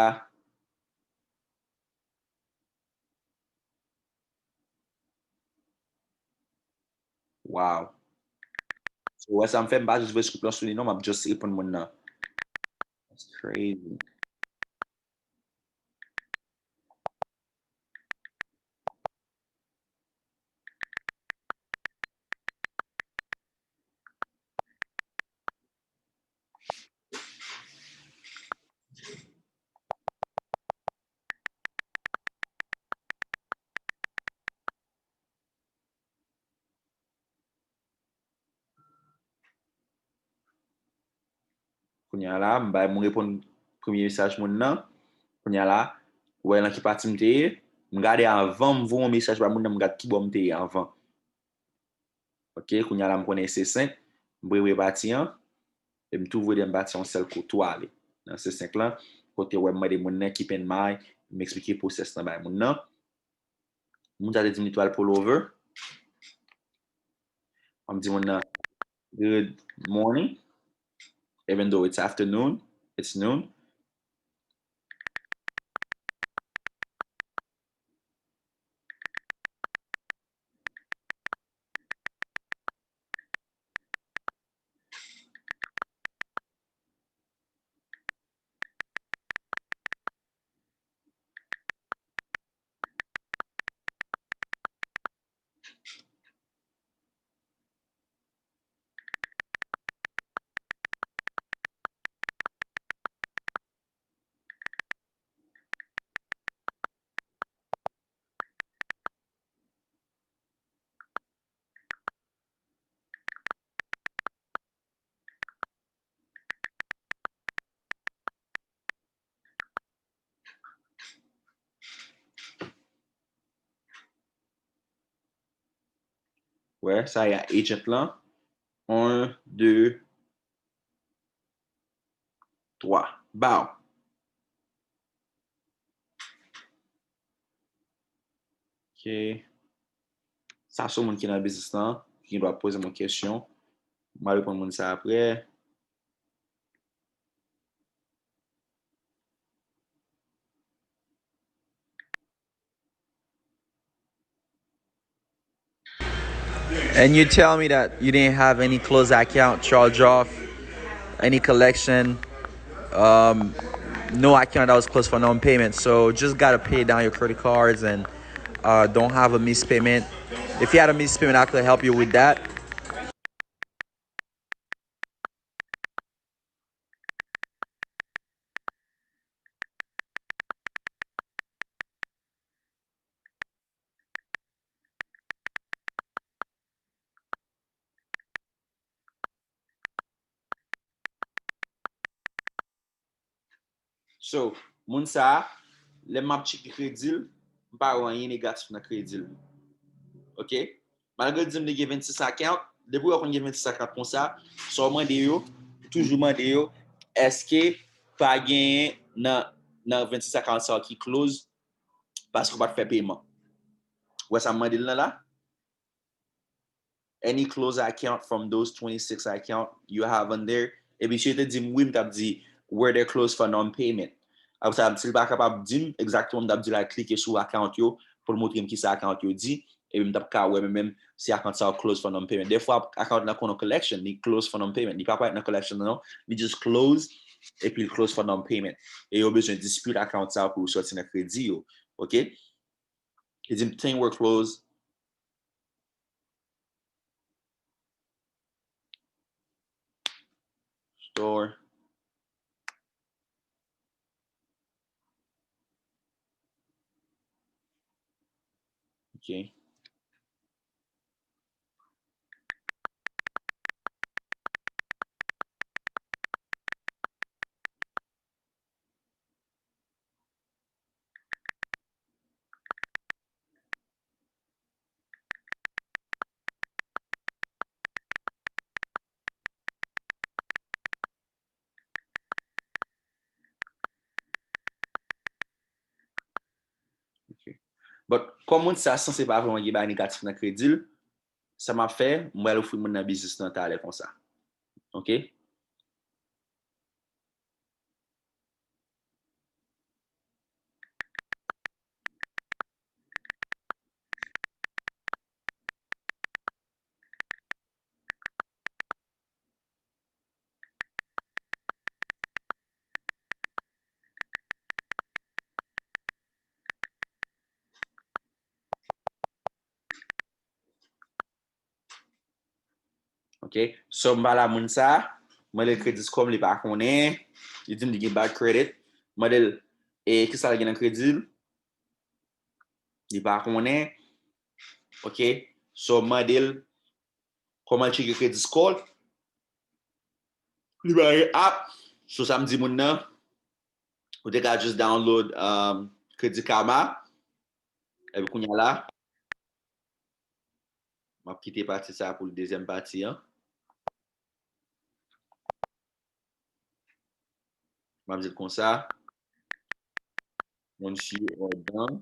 Wow. So, wè sa m fè, m pa jis voye script lan sou li non, m ap just reponn moun nan. That's crazy. Kounye a la, m bay, m reponn premye mesaj moun nan. Kounye a la, ou wè nan ki pati m te ye. M gade avan m voye yon mesaj ba moun nan, m gade ki bò m te ye avan. Ok, kounye a la, m konnen se senk, m premye pati an, e m tou voye dènye pati an yon sèl kou, tou ale. Nan se senk lan, kote ou wè m mande moun nan keep in mind, m eksplike pwosès lan bay moun nan. Moun sa te di m li pral pull over. M di moun nan, "Good morning," even though it's afternoon, it's noon. Wè, sa y a agent lan. Un, de, twa. Bow. Ok. Sa se yon moun ki nan biznis lan, ki gen dwa poze m yon kesyon. M a reponn moun sa apre. And you tell me that you didn't have any closed account charge off, any collection, um, no account that was closed for non-payment. So just gotta pay down your credit cards and uh, don't have a missed payment. If you had a missed payment, I could help you with that. So, moun sa a, lè m ap tcheke kredi l, m pa wè anyen negatif nan kredi l. Ok? Malgre l di m li gen vennsis account, depi w wè konn gen vennsis account konsa, sa w mande yo, ou toujou mande yo, èske pa genyen nan, nan vennsis account sa yo ki close paske w pa t fè peman? Ou wè sa m mande l nan la? Any closed account from those twenty-six account you have on there? Epi si yo te di m wi, m t ap di, were they closed for non-payment? Apre sa, si l pa kapab di m egzakteman, m t ap di l al klike sou account yo pou l montre m kisa account yo di. Epi m t ap ka wè mwen menm si account sa yo closed for non-payment. Defwa, account nan konn yon collection, li closed for non-payment. Li pa parèt nan collection nan, non. Li just closed, epi l closed for non-payment. E yo bezwen dispute account sa yo pou yo sòti nan kredi yo. Ok? Li di m things were closed. Store. Ok. Ok. But, kòm moun sa sanse pa vrèman gen bagay negatif nan kredi l, sa m ap fè, m pral ofri moun nan biznis nan talè konsa. Ok? Ok. So, m pale a moun sa, mande l credit score m, li pa konnen. Li di m li gen bad credit. Mande l, e, kisa l gen nan kredi l? Li pa konnen. Ok. So, mande l kòman l tcheke credit score l. Li pa gen app. So, sa m di moun nan, ou te ka just download, um, Credit Karma. Epi kounye a la, m ap kite pati sa pou dezyèm pati an. M ap di l konsa. Once you are done.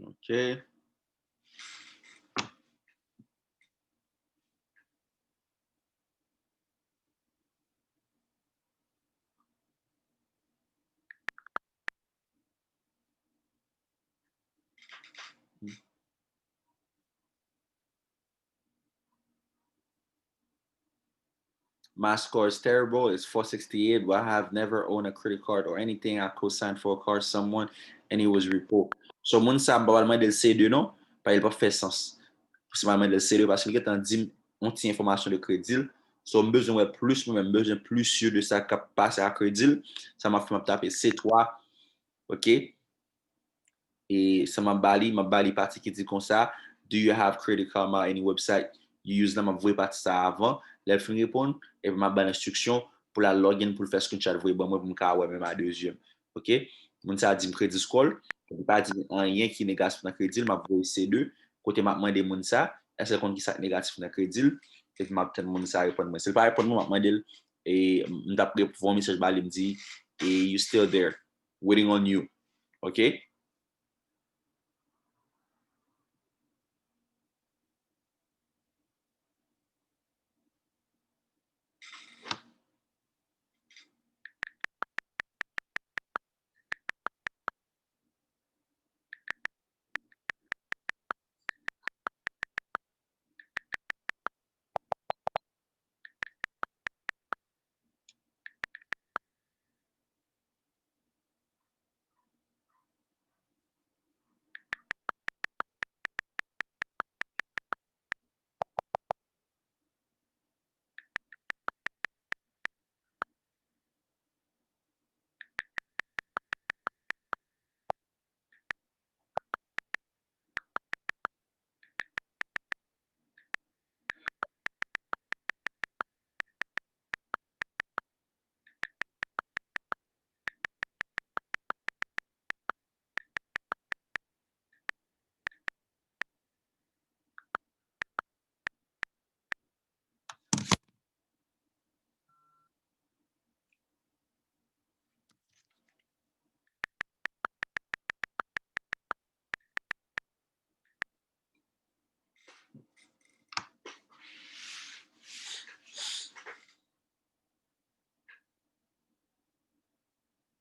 Ok. My score is terrible, it's four sixty-eight, but I have never owned a credit card or anything. I co-signed for a car someone and it was repo. So moun sa m pa pral mande l C deux non, pa l pa fè sans. Si m al mande l C deux paske li gentan di m yon ti enfòmasyon de kredi l. So m bezwen wè plis, mwen menm m bezwen plis sur de sa k ap pase a kredi l. Sa m ap fè, m ap tape C trois, ok? E sa m ap ba li, m ap ba li pati ki di konsa, "Do you have Credit Karma any website you use?" La m ap voye pati sa avan. Lè l fin reponn, epi m ap ba l enstriksyon pou l al login, pou l fè screenshot voye ban mwen pou m ka wè menm a de zye m. Ok? Moun sa a di m credit score, li pa di m anyen ki negatif nan kredi l, m ap voye C deux, kote m ap mande moun sa, èske l konn ki sa k negatif nan kredi l, epi m ap tann moun sa reponn mwen. Si l pa reponn mwen, m ap mande l, e m t ap voye yon mesaj ba li, m di, e "You still there, waiting on you." Ok?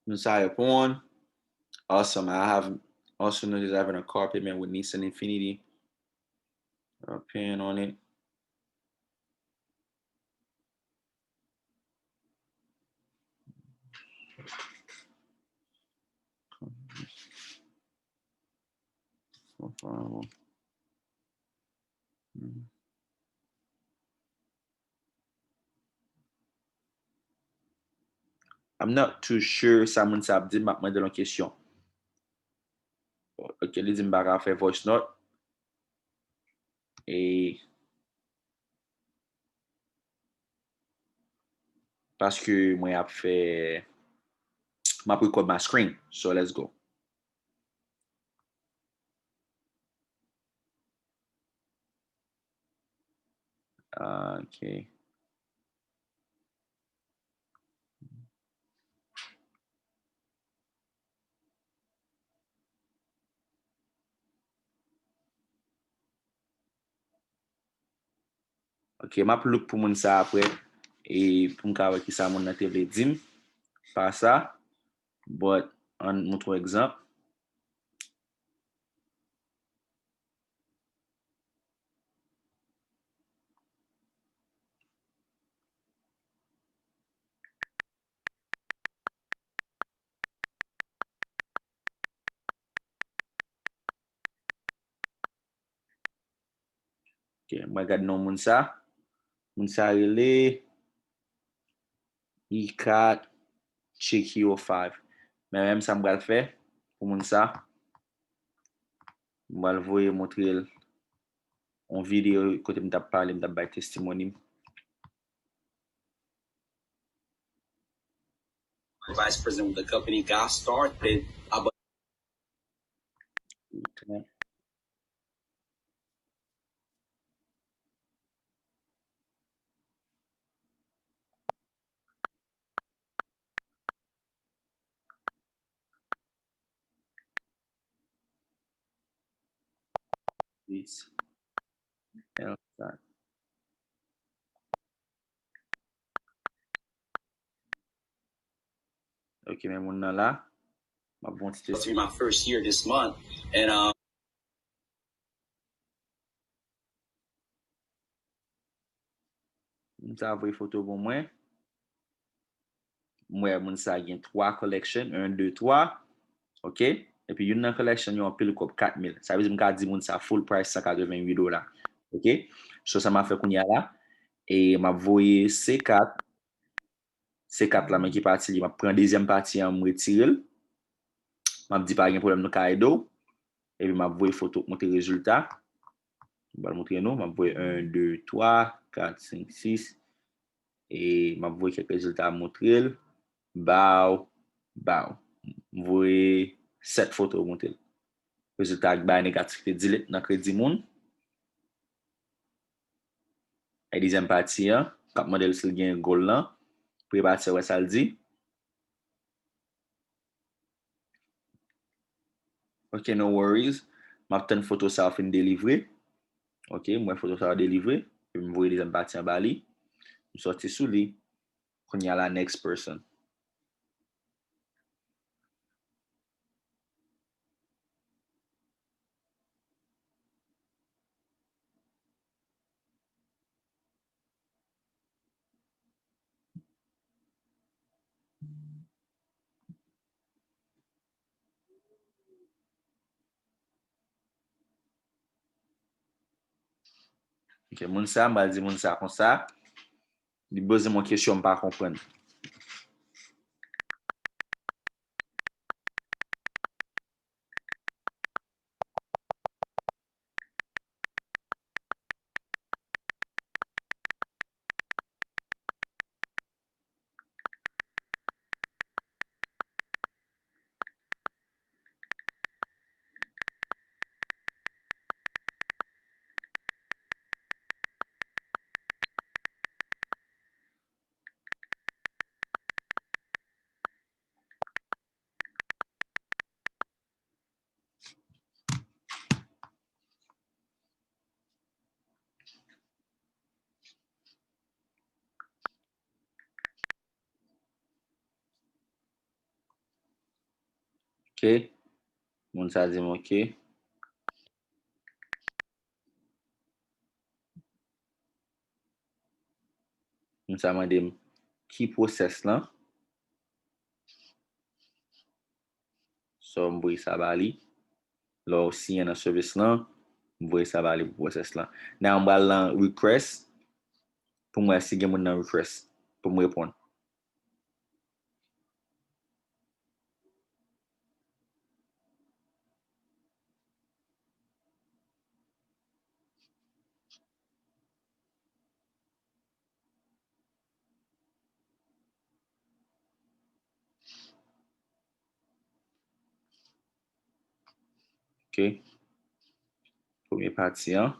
Moun sa reponn. Awesome. I have also noticed having a car payment with Nissan Infiniti. A paying on it. I'm not too sure sa moun sa ap di, m ap mande l yon kesyon. Ok, li di m pa ka fè voice note. E paske mwen ap fè, m ap record my screen. So let's go. Ah, ok. Ok, m ap look pou moun sa apre, e pou m ka wè kisa moun nan te vle di m pa sa. But, ann montre yon egzanp. Ok, mwen gade non moun sa. Moun sa rele Ikat Chiki o five. Men menm sa m pral fè pou moun sa. M pral voye montre l yon videyo kote m t ap pale, m t ap bay testimony m. Vice president with the company got started about Ok, men moun nan la. M ap bon ti test. It's my first year this month, and um, Moun sa voye foto pou mwen. M wè moun sa gen twa collection, en, de, twa. Ok? Epi youn nan collection yo anpil kòb, kat mil. Sa vle di m ka di moun sa full price san katrevenn uit dola. Ok? So sa m ap fè kounye a la, e m ap voye C kat, C kat la, men ki pati li, m ap pran dezyèm pati an, m retire l. M ap di pa gen pwoblèm, nou ka ede w. Epi m ap voye foto pou montre rezilta. M pral montre nou, m ap voye en, de, twa, kat, senk, sis. E m ap voye kèk rezilta montre l. Baw, baw. M voye sèt foto montre l. Rezilta ak bay negatif te delete nan kredi moun. E dezyèm pati an, k ap mande l si l gen goal lan. Premye pati an, wè sa l di. Ok, no worries. M ap tann foto sa a fin delivre. Ok, m wè foto sa a delivre. Epi m voye dezyèm pati an ba li. M sòti sou li. Kounye a la, next person. Ok, moun sa, m pral di moun sa konsa. Li poze m yon kesyon m pa konprann. Ok. Moun sa di m ok. Moun sa mande m ki process lan. So, m voye sa ba li. Lè w siyen nan service lan, m voye sa ba li pou process lan. Now, m pral nan request pou m wè si gen moun nan request pou m reponn. Ok. Premye pati an.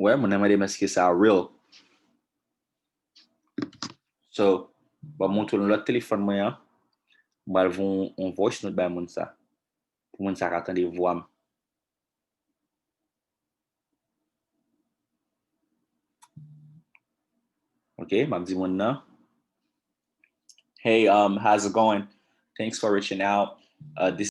Wè, moun nan mande m èske sa real. So, ban m montre w lòt telefòn mwen an. M pral voye yon, yon voice note bay moun sa. Pou moun sa ka tande vwa m. Ok, m ap di moun nan. Hey, um, how's it going? Thanks for reaching out. Uh, this